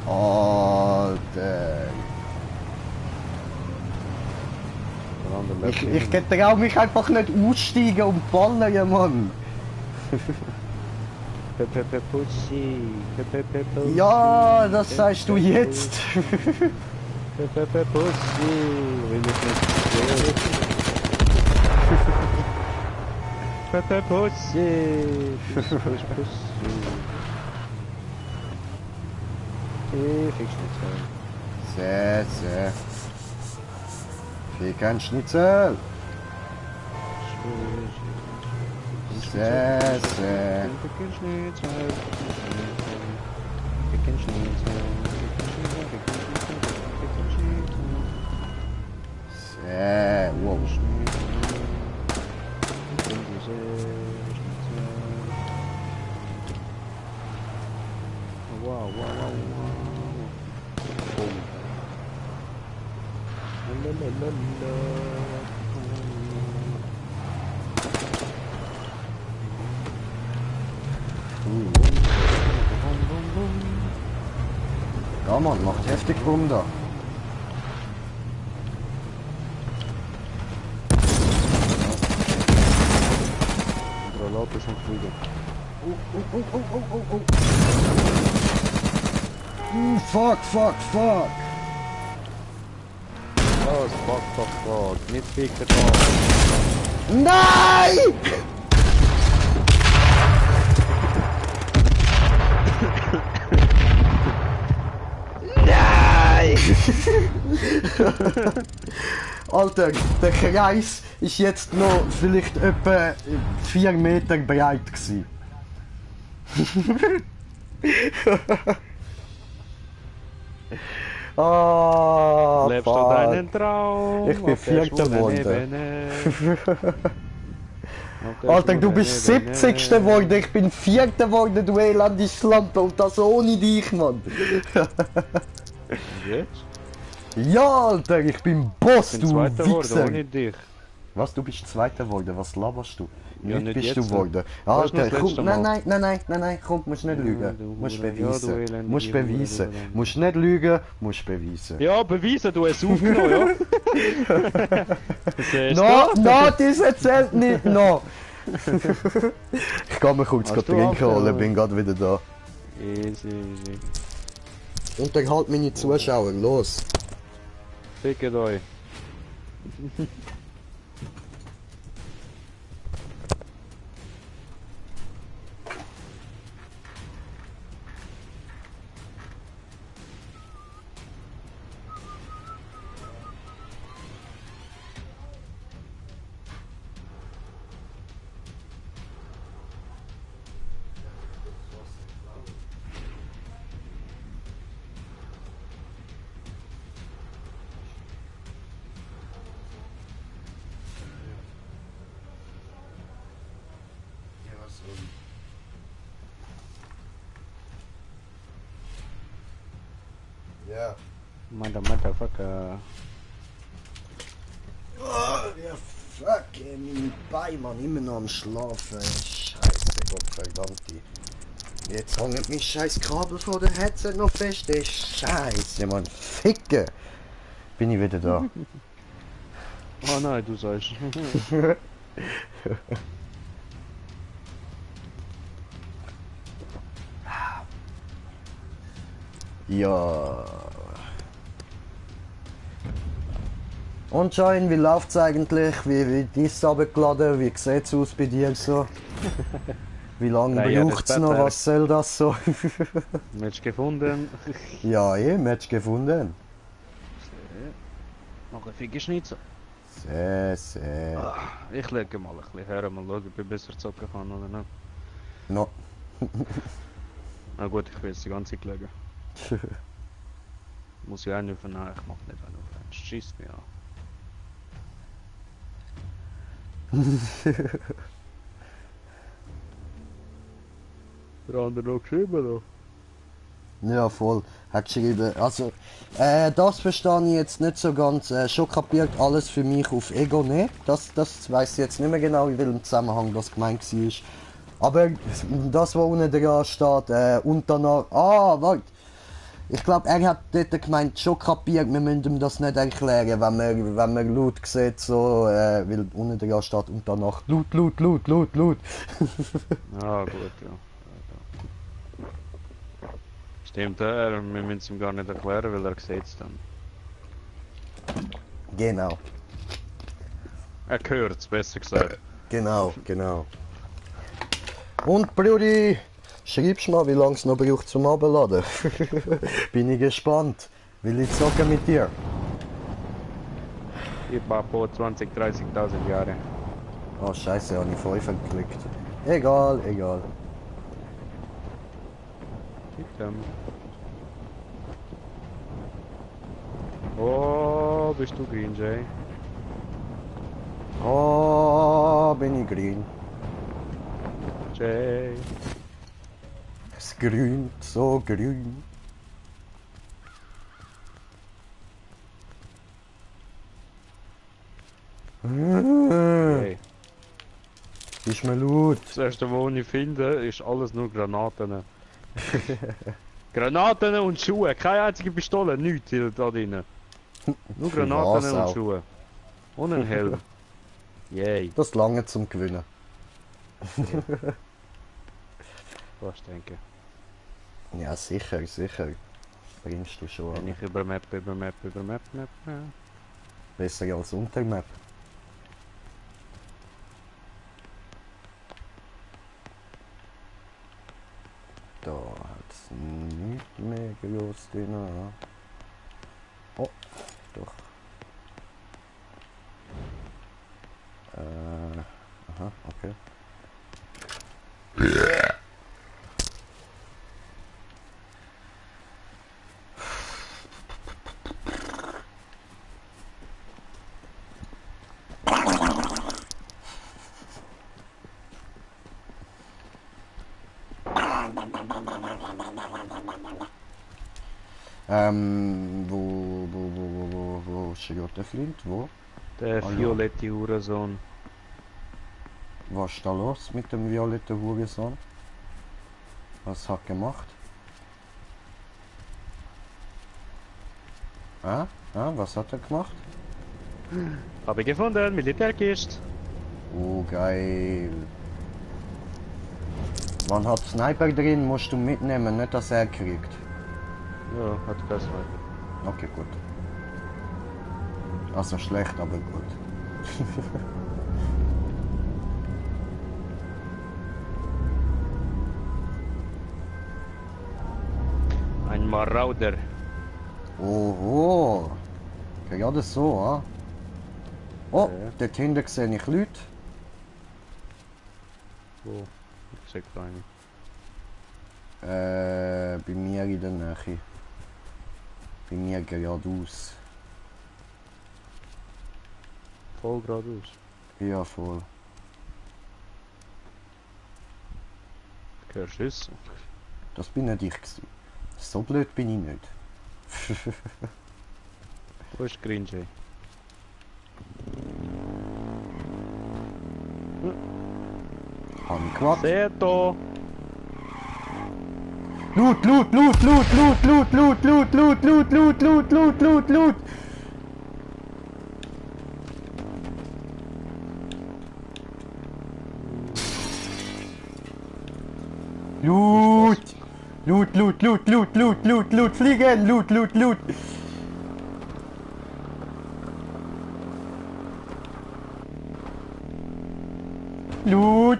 Alter. Der andere lebt Ich immer. trau mich einfach nicht aussteigen und ballern, Mann. Pepe Pussy, Pepe Pussy. Ja, das sagst du jetzt. Pepe Pussy, will ich nicht Pepe Pussy, Puss, Pussy. Fickschnitzel. Sehr, sehr. Fick ein Schnitzel. Sehr, sehr. Sehr. Wow. Wow, wow, wow, wow. Boom. La la la la. Ja, Mann, macht heftig rum da. Granate sind fliegen. Fuck, fuck, fuck. Was? Fuck. Nicht ficken da. Nein! Nein! Alter, der Kreis ist jetzt noch vielleicht etwa 4 Meter breit gewesen. Ah, Lebst du fuck. deinen Traum? Ich bin auf der Vierter schwulen geworden. Ebene? Auf der Alter, du schwulen bist Ebene. 70. geworden, ich bin 4. geworden, du Elandislampe, und das ohne dich, Mann. Jetzt? Ja, Alter, ich bin Boss, Ich bin du Zweiter geworden, Wichser. ohne dich. Was, du bist 2. geworden, was laberst du? Ja, Nicht nicht bist jetzt. du geworden. Weißt du Alter, noch das komm, letzte nein, komm, musst nicht Ja, lügen. du Musst Hure. Ja, du beweisen. elendige Musst Hure, beweisen. du Elend. Musst nicht lügen, musst beweisen. Ja, beweisen, du hast es aufgenommen, ja? Siehst No, du? no, das erzählt nicht, no. Ich kann mir kurz Hast grad du trinken aufgenommen? holen, bin grad wieder da. Easy. Unterhalt meine Zuschauer, los. Fickt euch. Ja. Motherfucker. Ja, fuck, ey, mein Bein, Mann, immer noch am Schlafen. Ey. Scheiße, Gottverdammt. Jetzt hängt mein scheiß Kabel vor der Headset noch fest. Ey, Scheiße, Mann, ficke. Bin ich wieder da. Oh nein, du sagst. Ja. Und Schein, wie läuft's eigentlich? Wie ist es runtergeladen? Wie sieht's aus bei dir so? Wie lange Naja, braucht's das noch? Wetter. Was soll das so? Mensch gefunden. Ja, Match gefunden. Noch ein Fickenschnitzel. Sehr, sehr. Ich lege mal ein bisschen her, mal schauen, ob ich besser zocken kann oder nicht. No. Na gut, ich will jetzt die ganze Zeit legen. Muss ich auch nicht vernehmen, ich mach nicht einen auf einen. Schießt mich an. Der andere noch geschrieben, da. Ja, voll. Hat geschrieben, also, das verstehe ich jetzt nicht so ganz. Schon kapiert, alles für mich auf Ego nicht. Das weiss ich jetzt nicht mehr genau, in welchem Zusammenhang das gemeint war. Aber das, was unten dran steht, und danach... Ah, warte. Ich glaube, er hat dort gemeint, schon kapiert, wir müssen ihm das nicht erklären, wenn man laut sieht, so, weil unten dran steht und danach laut. Ah, gut, ja. Stimmt, wir müssen es ihm gar nicht erklären, weil er sieht es dann. Genau. Er hört es, besser gesagt. Genau. Und Brudi, schreibst mal, wie lange es noch braucht zum Abladen. Bin ich gespannt. Will ich zocken mit dir? Ich war vor 20.000, 30.000 Jahren. Oh Scheiße, habe ich 5 geklickt. Egal. Bitte. Oh, bist du Green Jay? Oh, bin ich grün. Jay. Es grünt, so grün. Jay. Ist mir laut. Das erste, was ich finde, ist alles nur Granaten. Granaten und Schuhe, keine einzige Pistole, nichts da drin. Nur Für Granaten was und auch? Schuhe. Und ein Helm. Yay, Das lange zum Gewinnen. was denke. Ja, sicher. Bringst du schon Wenn an. ich über Map. Besser als Untermap. Da hat es nicht mehr groß drin. Oh, doch. Aha, okay. Wo steht der Flint? Wo? Der Hallo? violette Hurensohn. Was ist da los mit dem violetten Hurensohn? Was hat er gemacht? Was hat er gemacht? Habe ich gefunden, Militärkiste. Oh, geil. Wann hat Sniper drin, musst du mitnehmen, nicht dass er kriegt. Ja, hat das mal. Okay, gut. Also schlecht, aber gut. Ein Marauder. Oho. Gerade so, ah. Oh, Ja. dort hinten sehe ich Leute. Wo? Ich sehe keine. Bei mir in der Nähe. Bei mir geradeaus. Voll geradeaus. Ja, voll. Ich höre Schüsse. Das bin nicht ich gewesen. So blöd bin ich nicht. Wo ist Green Jay? Hab ich gemacht. Seto! Loot! Loot! Fliegen! Loot! Loot!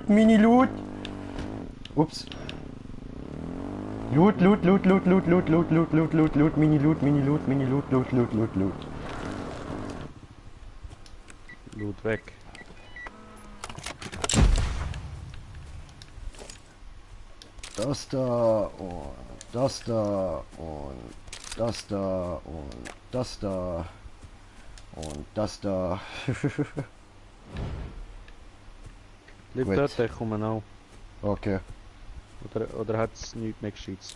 Mini-Loot! Ups. Loot, Mini-Loot, Loot. Loot weg. Das da und das da und das da und das da und das da. Bleib Gut. dort, ich komme auch. Okay. Oder hat es nichts mehr geschützt?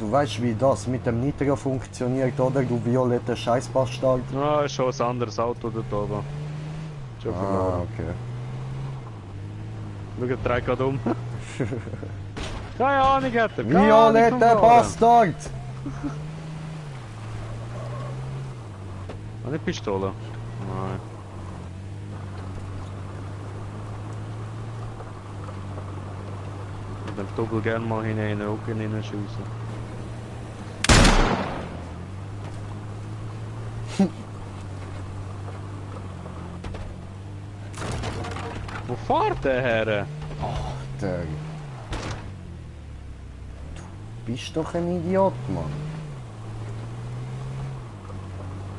du weißt, wie das mit dem Nitro funktioniert, oder? Du violetter Scheißbastard. Ah, ist schon ein anderes Auto dort oben. Schon verloren. Okay. Schau, er dreht gerade um. Keine Ahnung hat er. Violetter Bastard! Eine Pistole? Nein. Ich darf doppelt gerne mal hinein in den Rücken hineinschiessen. Wo fährt der her? Der... Du bist doch ein Idiot, Mann.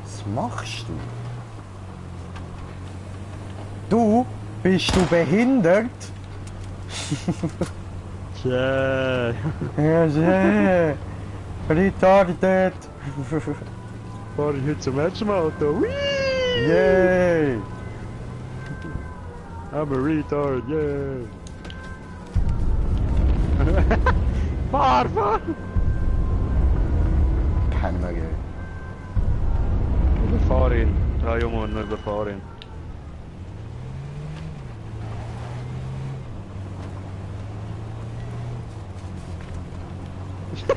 Was machst du? Du? Bist du behindert? Tja. Ja, sehr. Retarded. Fahr ich heute zum ersten Mal Auto? Whee! Yay! I'm a retard, yeah! Fahr, fahr! Penner, ey. Überfahr ihn. Ja, Junge, nur überfahr ihn.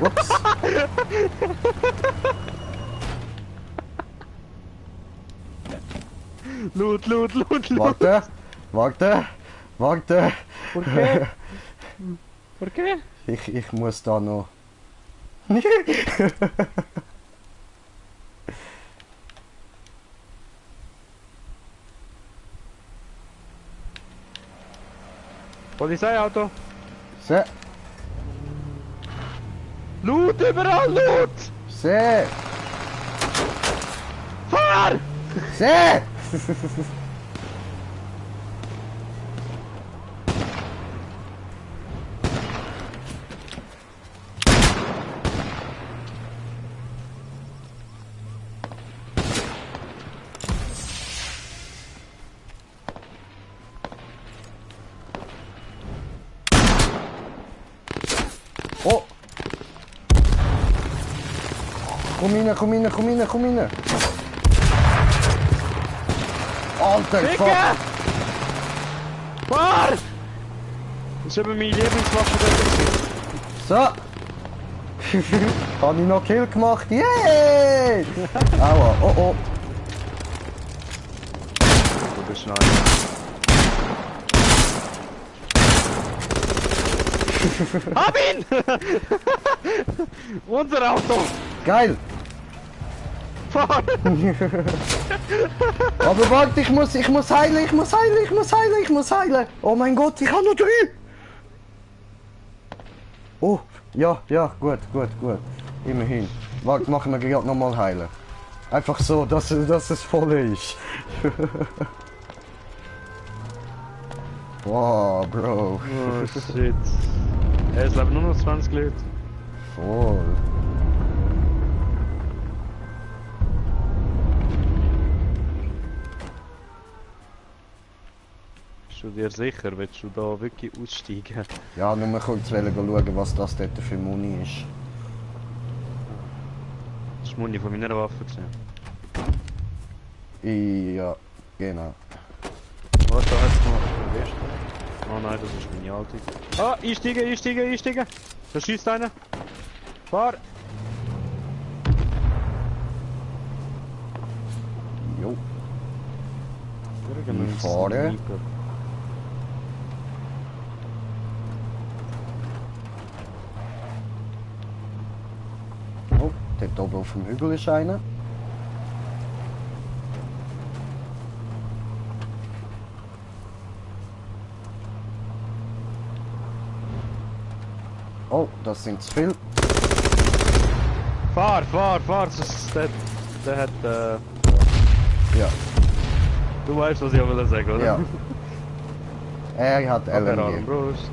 Ups. Loot, loot, loot, loot! Warte, warte, warte. Por qué? Por qué? Ich muss da noch. Polizeiauto! Se, Loot, überall Loot! se, Fahr! se! Oh! Komm rein, komm rein, komm rein, komm rein! Alter, Dicke! fuck! Fahr! Das ist eben meine Lieblingswaffe dort. So! Habe ich noch Kill gemacht? Yay! Aua, oh oh! Du bist nice. Hab ihn! Unser Auto! Geil! Fahr! Aber warte, ich muss heilen, ich muss heilen, ich muss heilen, ich muss heilen! Oh mein Gott, ich habe noch 3! Oh, ja, ja, gut, gut, gut. Immerhin. Warte, machen wir gerade nochmal heilen. Einfach so, dass es voll ist. Wow, Bro. Oh shit. Es leben nur noch 20 Leute. Voll. Bist du dir sicher? Willst du da wirklich aussteigen? Ja, nur mal kurz schauen, was das dort für Muni ist. Das ist Muni von meiner Waffe gesehen. Ja, genau. Was, da hat's noch erwischt? Oh nein, das ist meine alte. Ah, einsteigen, einsteigen, einsteigen! Da schießt einer! Fahr! Jo. Irgendein Fahren. Sniper. Oh, dort oben auf dem Hügel ist einer. Oh, das sind zu viel. Fahr, fahr, fahr! Der hat Ja, du weißt, was ich auch will sagen, oder? ja. Er hat Der LMG. Armbrust.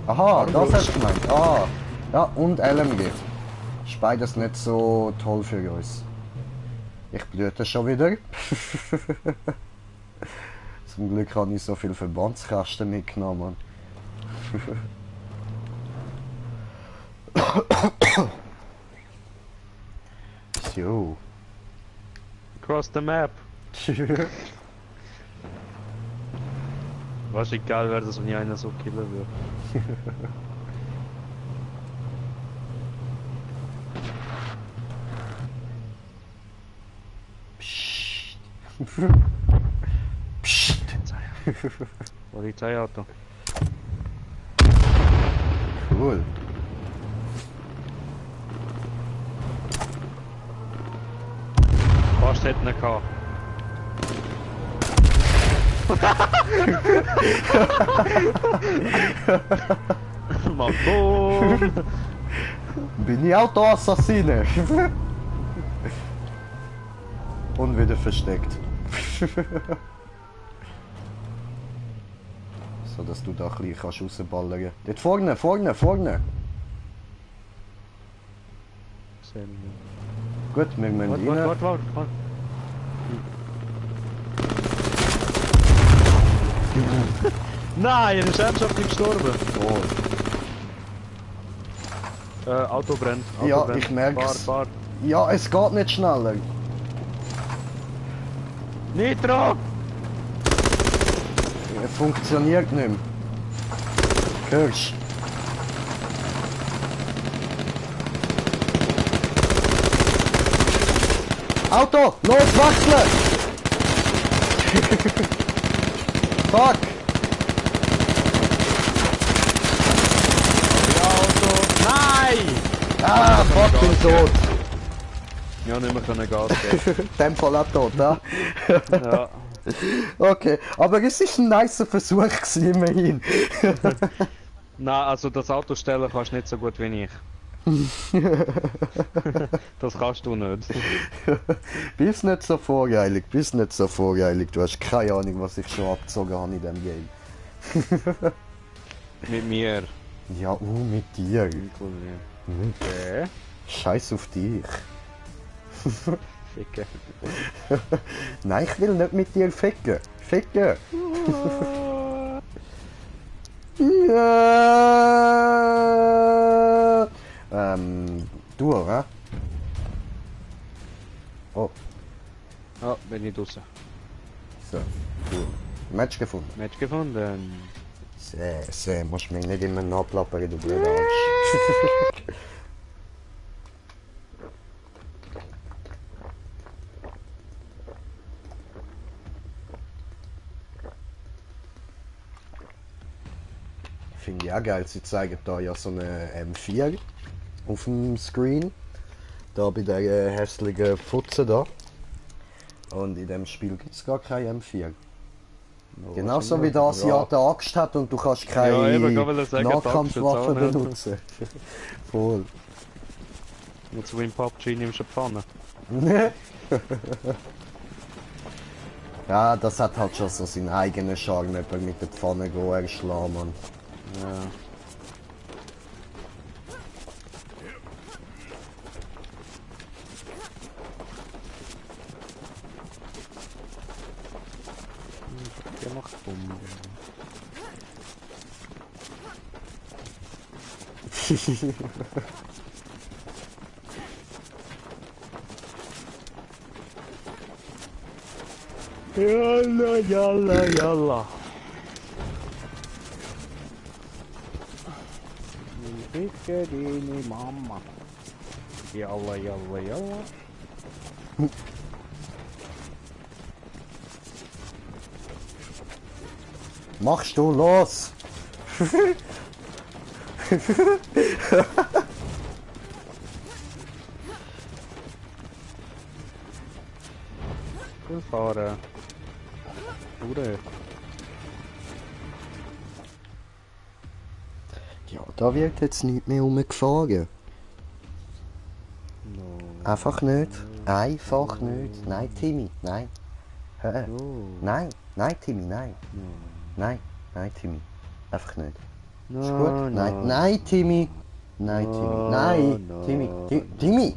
Aha, das Armbrust. hast du gemeint. Ah, ja, und LMG. Ist beides nicht so toll für uns. Ich blüte schon wieder. Zum Glück habe ich so viel Verbandskasten mitgenommen. Jo. Across the map. Was egal wäre das, wenn ich einer so killen würde. Psst. Psst. Polizeiauto. Cool. Fast hätten wir gehabt. Mal boom! Bin ich Autoassassine? Und wieder versteckt. So dass du da ein bisschen kannst rausballern. Dort vorne, vorne, vorne! Gut, wir müssen Warte, rein. warte. Nein, er ist ernsthaft nicht gestorben. Oh. Auto brennt. Ja, ich merk's. Fahrt. Ja, es geht nicht schneller. Nitro! Es funktioniert nicht mehr. Hörst Auto! Los, wechseln! Fuck! Auto! Nein! Ah, fuck, bin tot! Ja, nicht mehr können Gas geben. In dem Fall auch tot, ja? Ja. Okay, aber es ist ein nicer Versuch gewesen, immerhin. Nein, also das Auto stellen kannst du nicht so gut wie ich. Das kannst du nicht. Bist nicht so vorgeilig, bist nicht so vorgeilig. Du hast keine Ahnung, was ich schon abgezogen habe in diesem Game. Mit mir. Ja, mit dir. Okay. Scheiß auf dich. Ficke. Nein, ich will nicht mit dir ficken. Ficken. Ja. Du, hä? Oh, Ja, bin ich draußen. so, cool. Match gefunden. Match gefunden. Sehr, musst mich nicht immer nachplappern, du blöder Arsch. Finde ich auch geil, sie zeigen da ja so eine M4 auf dem Screen. Da bei der hässlichen Pfütze da. Und in dem Spiel gibt es gar keine M4. Genauso wie der Asiate Axt hat und du kannst keine eben, ich wollte sagen, die Axt Nahkampfwaffe jetzt auch nicht. benutzen. Voll. Jetzt wo in PUBG nimmst du eine Pfanne. Ja, das hat halt schon so seinen eigenen Charme, jemand mit der Pfanne erschlagen, Mann. Ja. Der macht Bomben. Yalla, yalla, yalla. Ficke deine Mama. Yalla, yalla, yalla. Machst du los? Fahren. Hure. Ja, da wird jetzt nicht mehr umgefahren. No. Einfach nicht. Einfach nicht. Nein, Timmy, nein. Hör. No. Nein, nein, Timmy, nein. No. Nein, nein, Timmy. Einfach nicht. No, Ist gut? no. Nein, nein, Timmy. Nein, Timmy. No, Nein, no. Timmy. Timmy!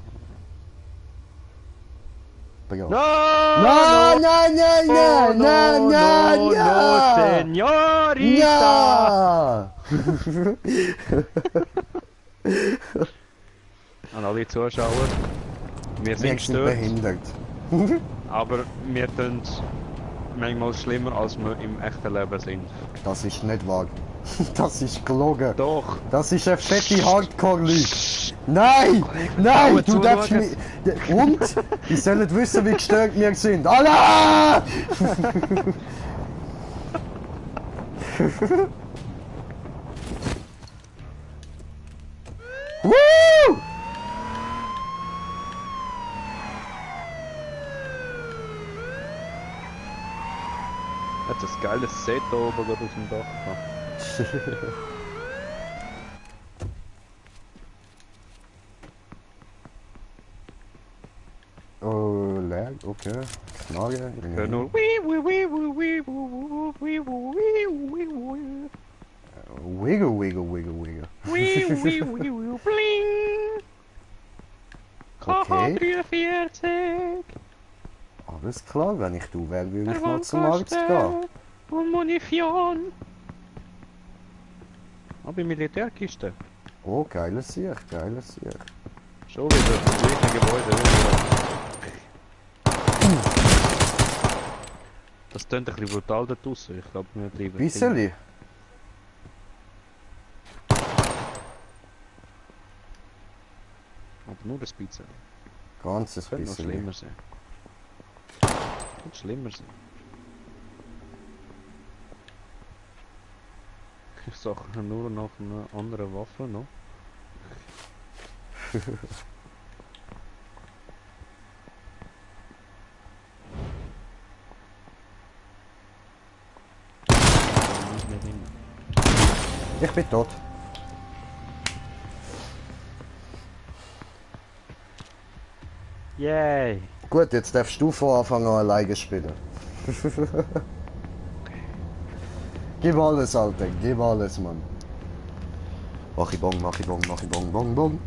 Aber ja. No! Nein, nein, nein, nein, nein, nein, no, nein! Señorita! Ja! An alle Zuschauer, Wir sind Wir sind gestört, behindert. aber wir tun manchmal schlimmer, als wir im echten Leben sind. Das ist nicht wahr. Das ist gelogen. Doch! Das ist eine fette Hardcore-Lüge. Nein! Nein! Du darfst mich... Und? Ich soll nicht wissen, wie gestört wir sind. Allah! Woo! Hat ein geiles Set da oben gerade auf dem Dach. Oh, lag, okay. Knarre. Ich höre nur Wiggle, wiggle, wiggle, wiggle. Bling! Okay. 43! Alles klar, wenn ich du wäre, würde ich mal zum Arzt gehen. Und Munition! Aber Militärkiste. Oh, geiles Sieg, geiles Sieg. Schon wieder das gleiche Gebäude. Das klingt ein bisschen brutal da draussen. Ich glaube, wir bleiben. Bisseli? Aber nur ein bisschen. Ganzes Könnte noch Bisseli. schlimmer sein. Könnte schlimmer sein. Ich sage nur nach einer anderen Waffe noch. Ich bin tot. Yay! Gut, jetzt darfst du von Anfang an alleine spielen. Gib alles, Alter, gib alles, Mann. Mach ich bong, mach ich bong, mach ich bong, bong, bong.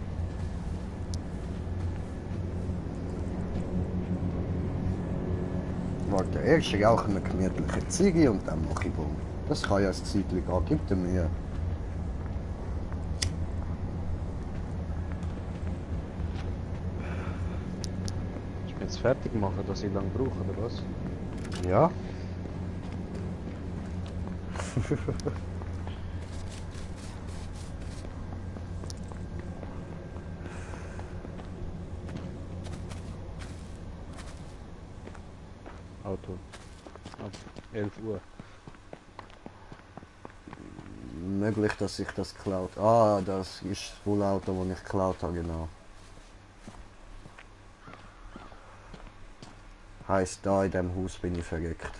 Warte, erst rauche ich eine gemütliche Ziege und dann mach ich bong. Das kann ja ein Zeitchen gehen, gib dir Mühe. Ich bin jetzt fertig machen, dass ich lang brauche, oder was? Ja? Auto. Ab 11 Uhr. Möglich, dass ich das geklaut. Ah, das ist das wohl Auto, das ich geklaut habe, genau. Heißt, da in dem Haus bin ich verreckt.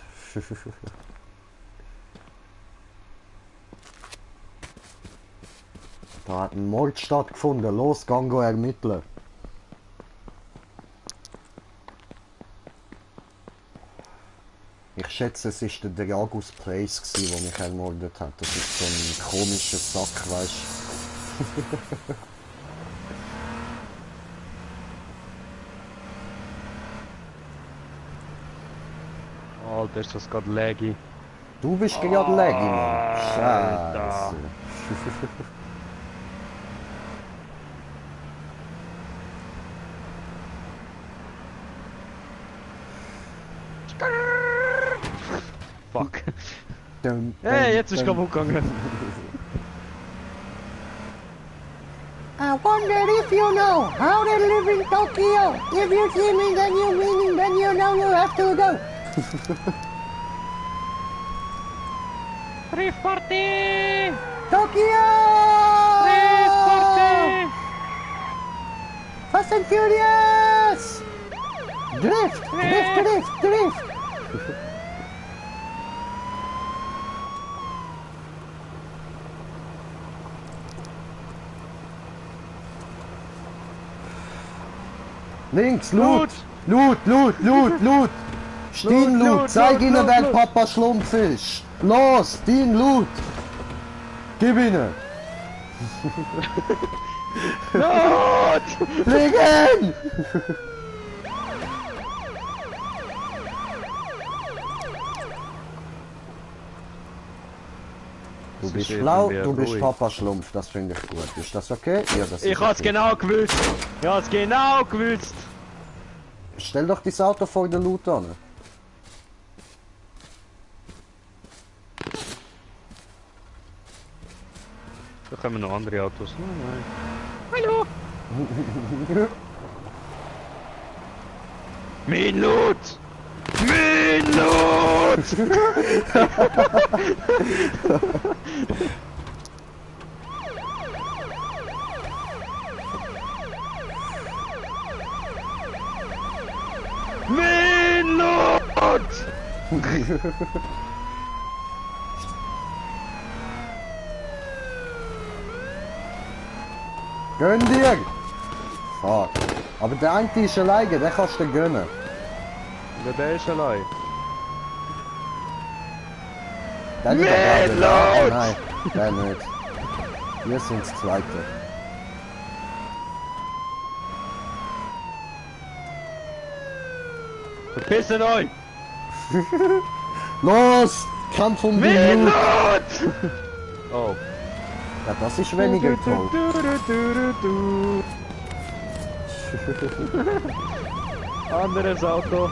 Da hat ein Mord stattgefunden. Los, gang go ermitteln. Ich schätze, es war der Dragus Place, der mich ermordet hat. Das ist so ein komischer Sack, weißt du. Alter, ist das gerade laggy. Du bist gerade laggy, Mann. Alter. Scheiße. Fuck. Dum, Hey, dum, jetzt ist dum. kaputt gegangen. I wonder if you know how to live in Tokyo. If you see me, then you meaning, then you know you have to go. 340! Tokyo! 340! Fast and Furious! Drift! Drift, drift, drift! Links, Loot! Loot, Loot, Loot, Loot! Stein Loot, Loot, Loot, zeig Loot, ihnen, Loot, wer Loot. Papa Schlumpf ist! Los, dein Loot! Gib ihnen! Not! Fliegen! Du bist ist schlau, irgendwie du bist ruhig. Papa Schlumpf, das finde ich gut. Ist das okay? Ja, das ist Ich hab's okay. genau gewusst! Ich hab's genau gewusst! Stell doch dein Auto vor den Loot an. Da kommen noch andere Autos. Nein, nein. Hallo! Mein Loot! Mein Loot! Mein Loot! Gönn dir! Fuck. Aber der eine ist alleine, den kannst du dir gönnen. Ja, der ist allein. Der ist Mit aber Loot! Nein, der nicht. Wir sind das Zweite. Verpisst euch! Los! Kampf um Mit den Loot! Loot! Oh. Ja, das ist weniger toll. Anderes Auto.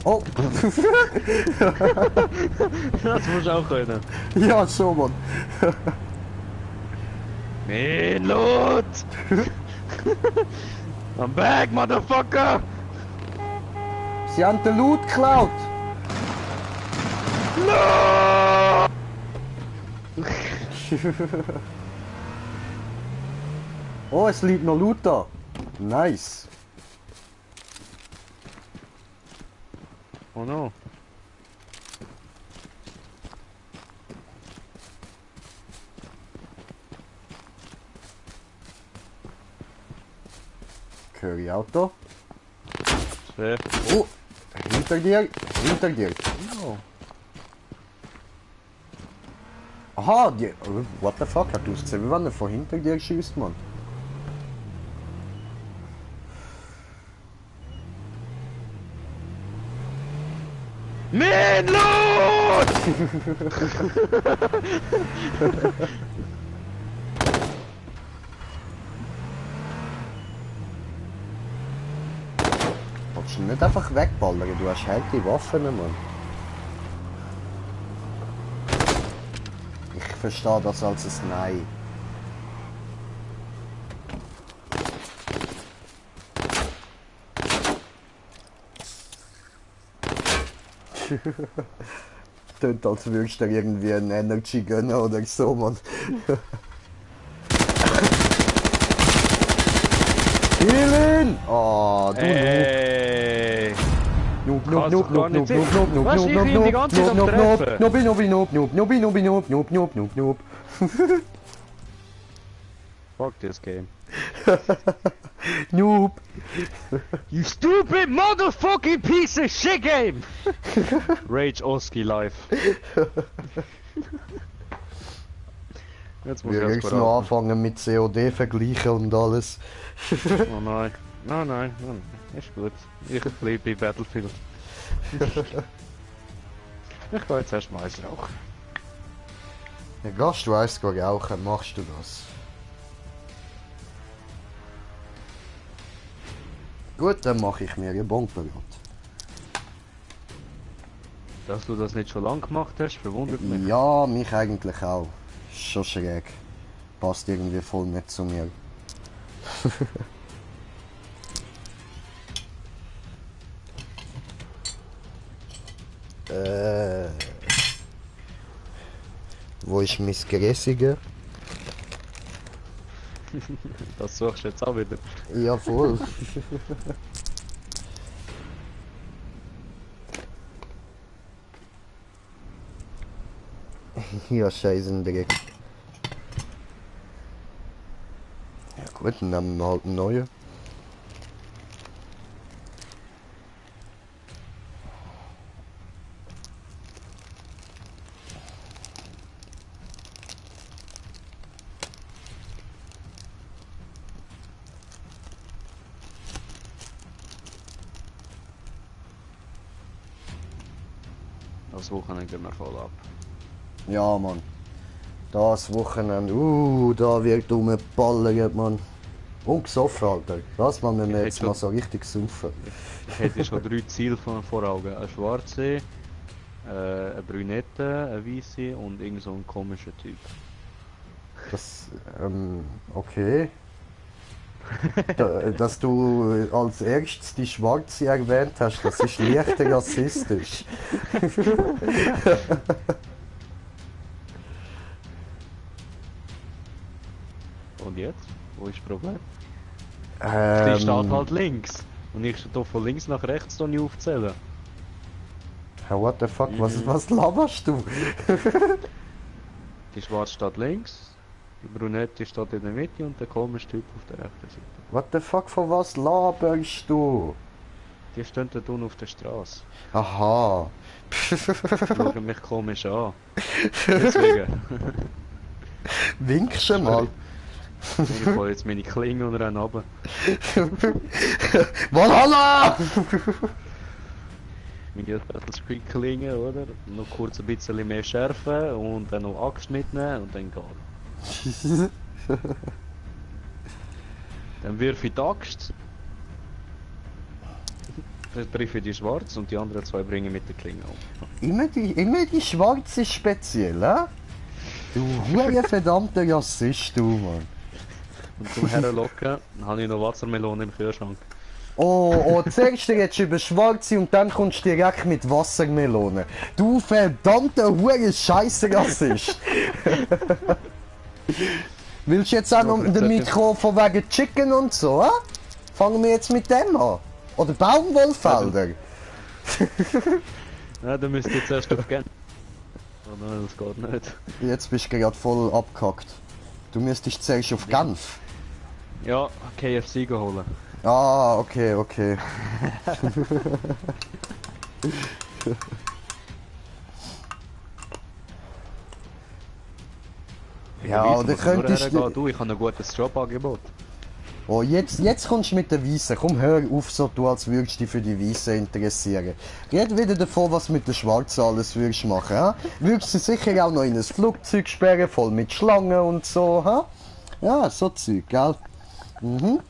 Oh! Das muss auch können. Ja, so Mann. Mein Loot! I'm back, motherfucker! Sie haben den Loot geklaut! No! Oh, es liegt noch Loot da. Nice. Oh no. Curry Auto. Safe. Oh! Hinter dir! Hinter dir! Oh. Aha, die. What the fuck? Hat du es gesehen, wenn er von hinter dir schießt, Mann? Mein Loot! Willst du nicht einfach wegballern? Du hast halt die Waffen, Mann. Ich verstehe das als ein Nein. Tönt, als würdest du dir irgendwie ein Energy gönnen oder so, Mann. Kill ihn! Oh, du Ey! Noob, Kannst doch gar nicht sehen. Was, ich ihn die ganze Zeit am Treffen? Noob. Fuck this game. Noob. You stupid motherfucking piece of shit game! Rage Oski live. Jetzt muss Wir ich müssen erst noch mal anfangen mit COD vergleichen und alles. Oh nein. Nein. Ist gut. Ich bleibe bei Battlefield. Ich gehe jetzt erst mal eins rauchen. Ja, gehst du eins rauchen, machst du das? Gut, dann mache ich mir einen Bonbon. Dass du das nicht schon lange gemacht hast, verwundert mich. Ja, mich eigentlich auch. Ist schon schräg. Passt irgendwie voll nicht zu mir. Wo ist mein Gräsiger? Das suchst du jetzt auch wieder. Ja, voll. Ja, Scheißendreck. Ja gut, dann nehmen wir halt einen neuen. das Wochenende gehen wir voll ab. Ja, Mann. Das Wochenende, da wird rumgeballert, Mann. Und gesoffen, Alter. Das wollen wir Ich jetzt hätte mal so richtig saufen. Ich hätte schon 3 Ziele vor Augen. Ein Schwarze, eine Brünette, eine Weisse und irgend so ein komischer Typ. Das, okay. Dass du als erstes die Schwarze erwähnt hast, das ist leicht rassistisch. Und jetzt? Wo ist das Problem? Die steht Ähm, halt links. Und ich stehe von links nach rechts nicht aufzählen. what the fuck, was laberst du? Die Schwarze steht links, die Brünette steht in der Mitte und der komische Typ auf der rechten Seite. What the fuck, von was laberst du? Die stehen dort unten auf der Straße. Aha. Schauen mich komisch an. Deswegen. Winkst du mal? Ich hole jetzt meine Klinge und renne runter. Valhalla! Meine Klinge, oder? Noch kurz ein bisschen mehr schärfen und dann noch Axt mitnehmen und dann gehen. Dann wirf ich die Axt. Dann treffe ich die Schwarz und die anderen 2 bringen mit der Klinge um. Immer die Schwarze speziell, hä? Du hure verdammter Rassist, du, Mann. Und zum Herrenlocken habe ich noch Wassermelone im Kühlschrank. Oh, zuerst redest du über Schwarze und dann kommst du direkt mit Wassermelone. Du verdammter hure Scheiße-Rassist. Willst du jetzt auch noch mit dem Mikro von wegen Chicken und so, hä? Fangen wir jetzt mit dem an? Oder Baumwollfelder? Ja, dann müsst ihr jetzt erst auf Gen. Oh nein, das geht nicht. Jetzt bist du gerade voll abgehackt. Du müsstest zuerst auf Genf. Ja, KFC holen. Ah, okay. Ja, oder könntest du... Ich habe ein gutes Jobangebot. Oh, jetzt kommst du mit der Weisse. Komm, hör auf so, du als würdest dich für die Weisse interessieren. Red wieder davon, was mit der Schwarzen alles würdest machen, ha? Würdest du sicher auch noch in ein Flugzeug sperren, voll mit Schlangen und so, ha? Ja, so Zeug, gell? Mhm.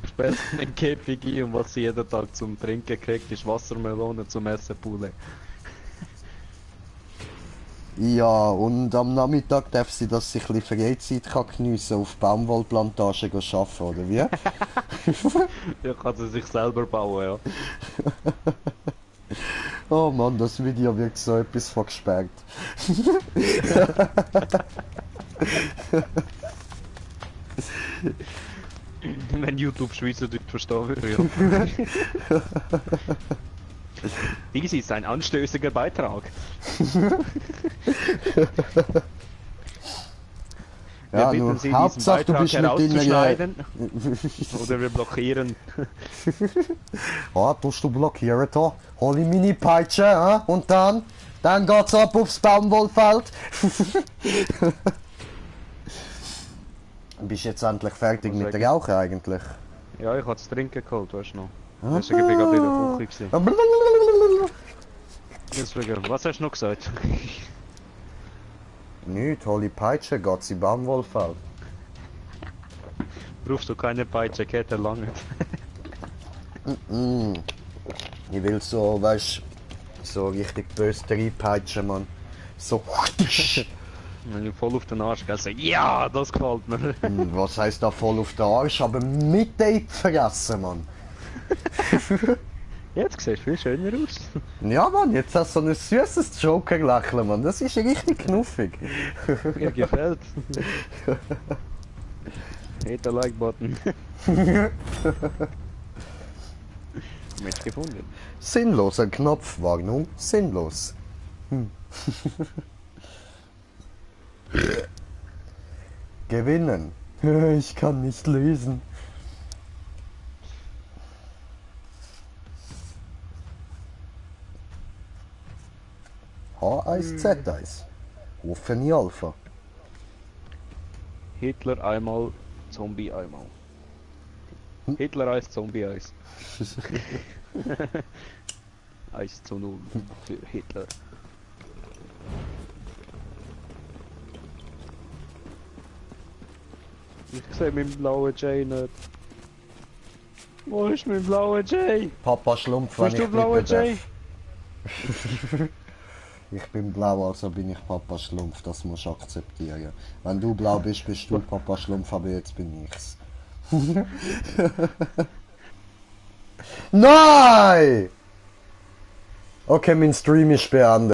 Sperrt in Käfig ein und was sie jeden Tag zum Trinken kriegt, ist Wassermelone zum Essen Poulet. Ja, und am Nachmittag darf sie, dass sie ein bisschen Freizeit kann geniessen auf Baumwollplantagen arbeiten, oder wie? Ja, kann sie sich selber bauen, ja. Oh Mann, das Video wird so etwas von gesperrt. Wenn YouTube Schweizerdeutsch verstehen würde, ja. Dies ist ein anstößiger Beitrag. Ja, Wir nur bitten Sie, Hauptsache diesen du bist Beitrag mit deiner... herauszuschneiden oder wir blockieren. Tust du blockieren da? Hol ich meine Peitsche, und dann geht's ab aufs Baumwollfeld. Bist jetzt endlich fertig mit der Rauchen eigentlich? Ja, ich habe das Trinken geholt, weißt du noch. Deswegen bin ich gerade in der Küche gewesen. Deswegen, was hast du noch gesagt? Nicht, hol ich Peitsche, geht's in Baumwollfeld. Brauchst du keine Peitsche, Kette lange. Ich will so, weißt so richtig böse reinpeitschen, Mann. So. Wenn du voll auf den Arsch gehst, sag ja, das gefällt mir. Was heisst da voll auf den Arsch? Aber mit den Fressen, Mann. Jetzt siehst du viel schöner aus. Ja, Mann, jetzt hast du so ein süßes Joker-Lächeln, Mann. Das ist richtig knuffig. Mir gefällt. Hit der Like-Button. Match gefunden. Sinnloser Knopf, Warnung, sinnlos. Gewinnen. Ich kann nicht lesen. H1, Z1. Offene Alpha. Hitler einmal, Zombie einmal. Hitler 1, Zombie 1. 1:0 für Hitler. Ich sehe meinen blauen Jay nicht. Wo ist mein blauer Jay? Papa Schlumpf, Wo wenn ist ich der blaue bleiben Jay? darf. Ich bin blau, also bin ich Papa Schlumpf, das musst du akzeptieren. Wenn du blau bist, bist du Papa Schlumpf, aber jetzt bin ich's. Nein! Okay, mein Stream ist beendet.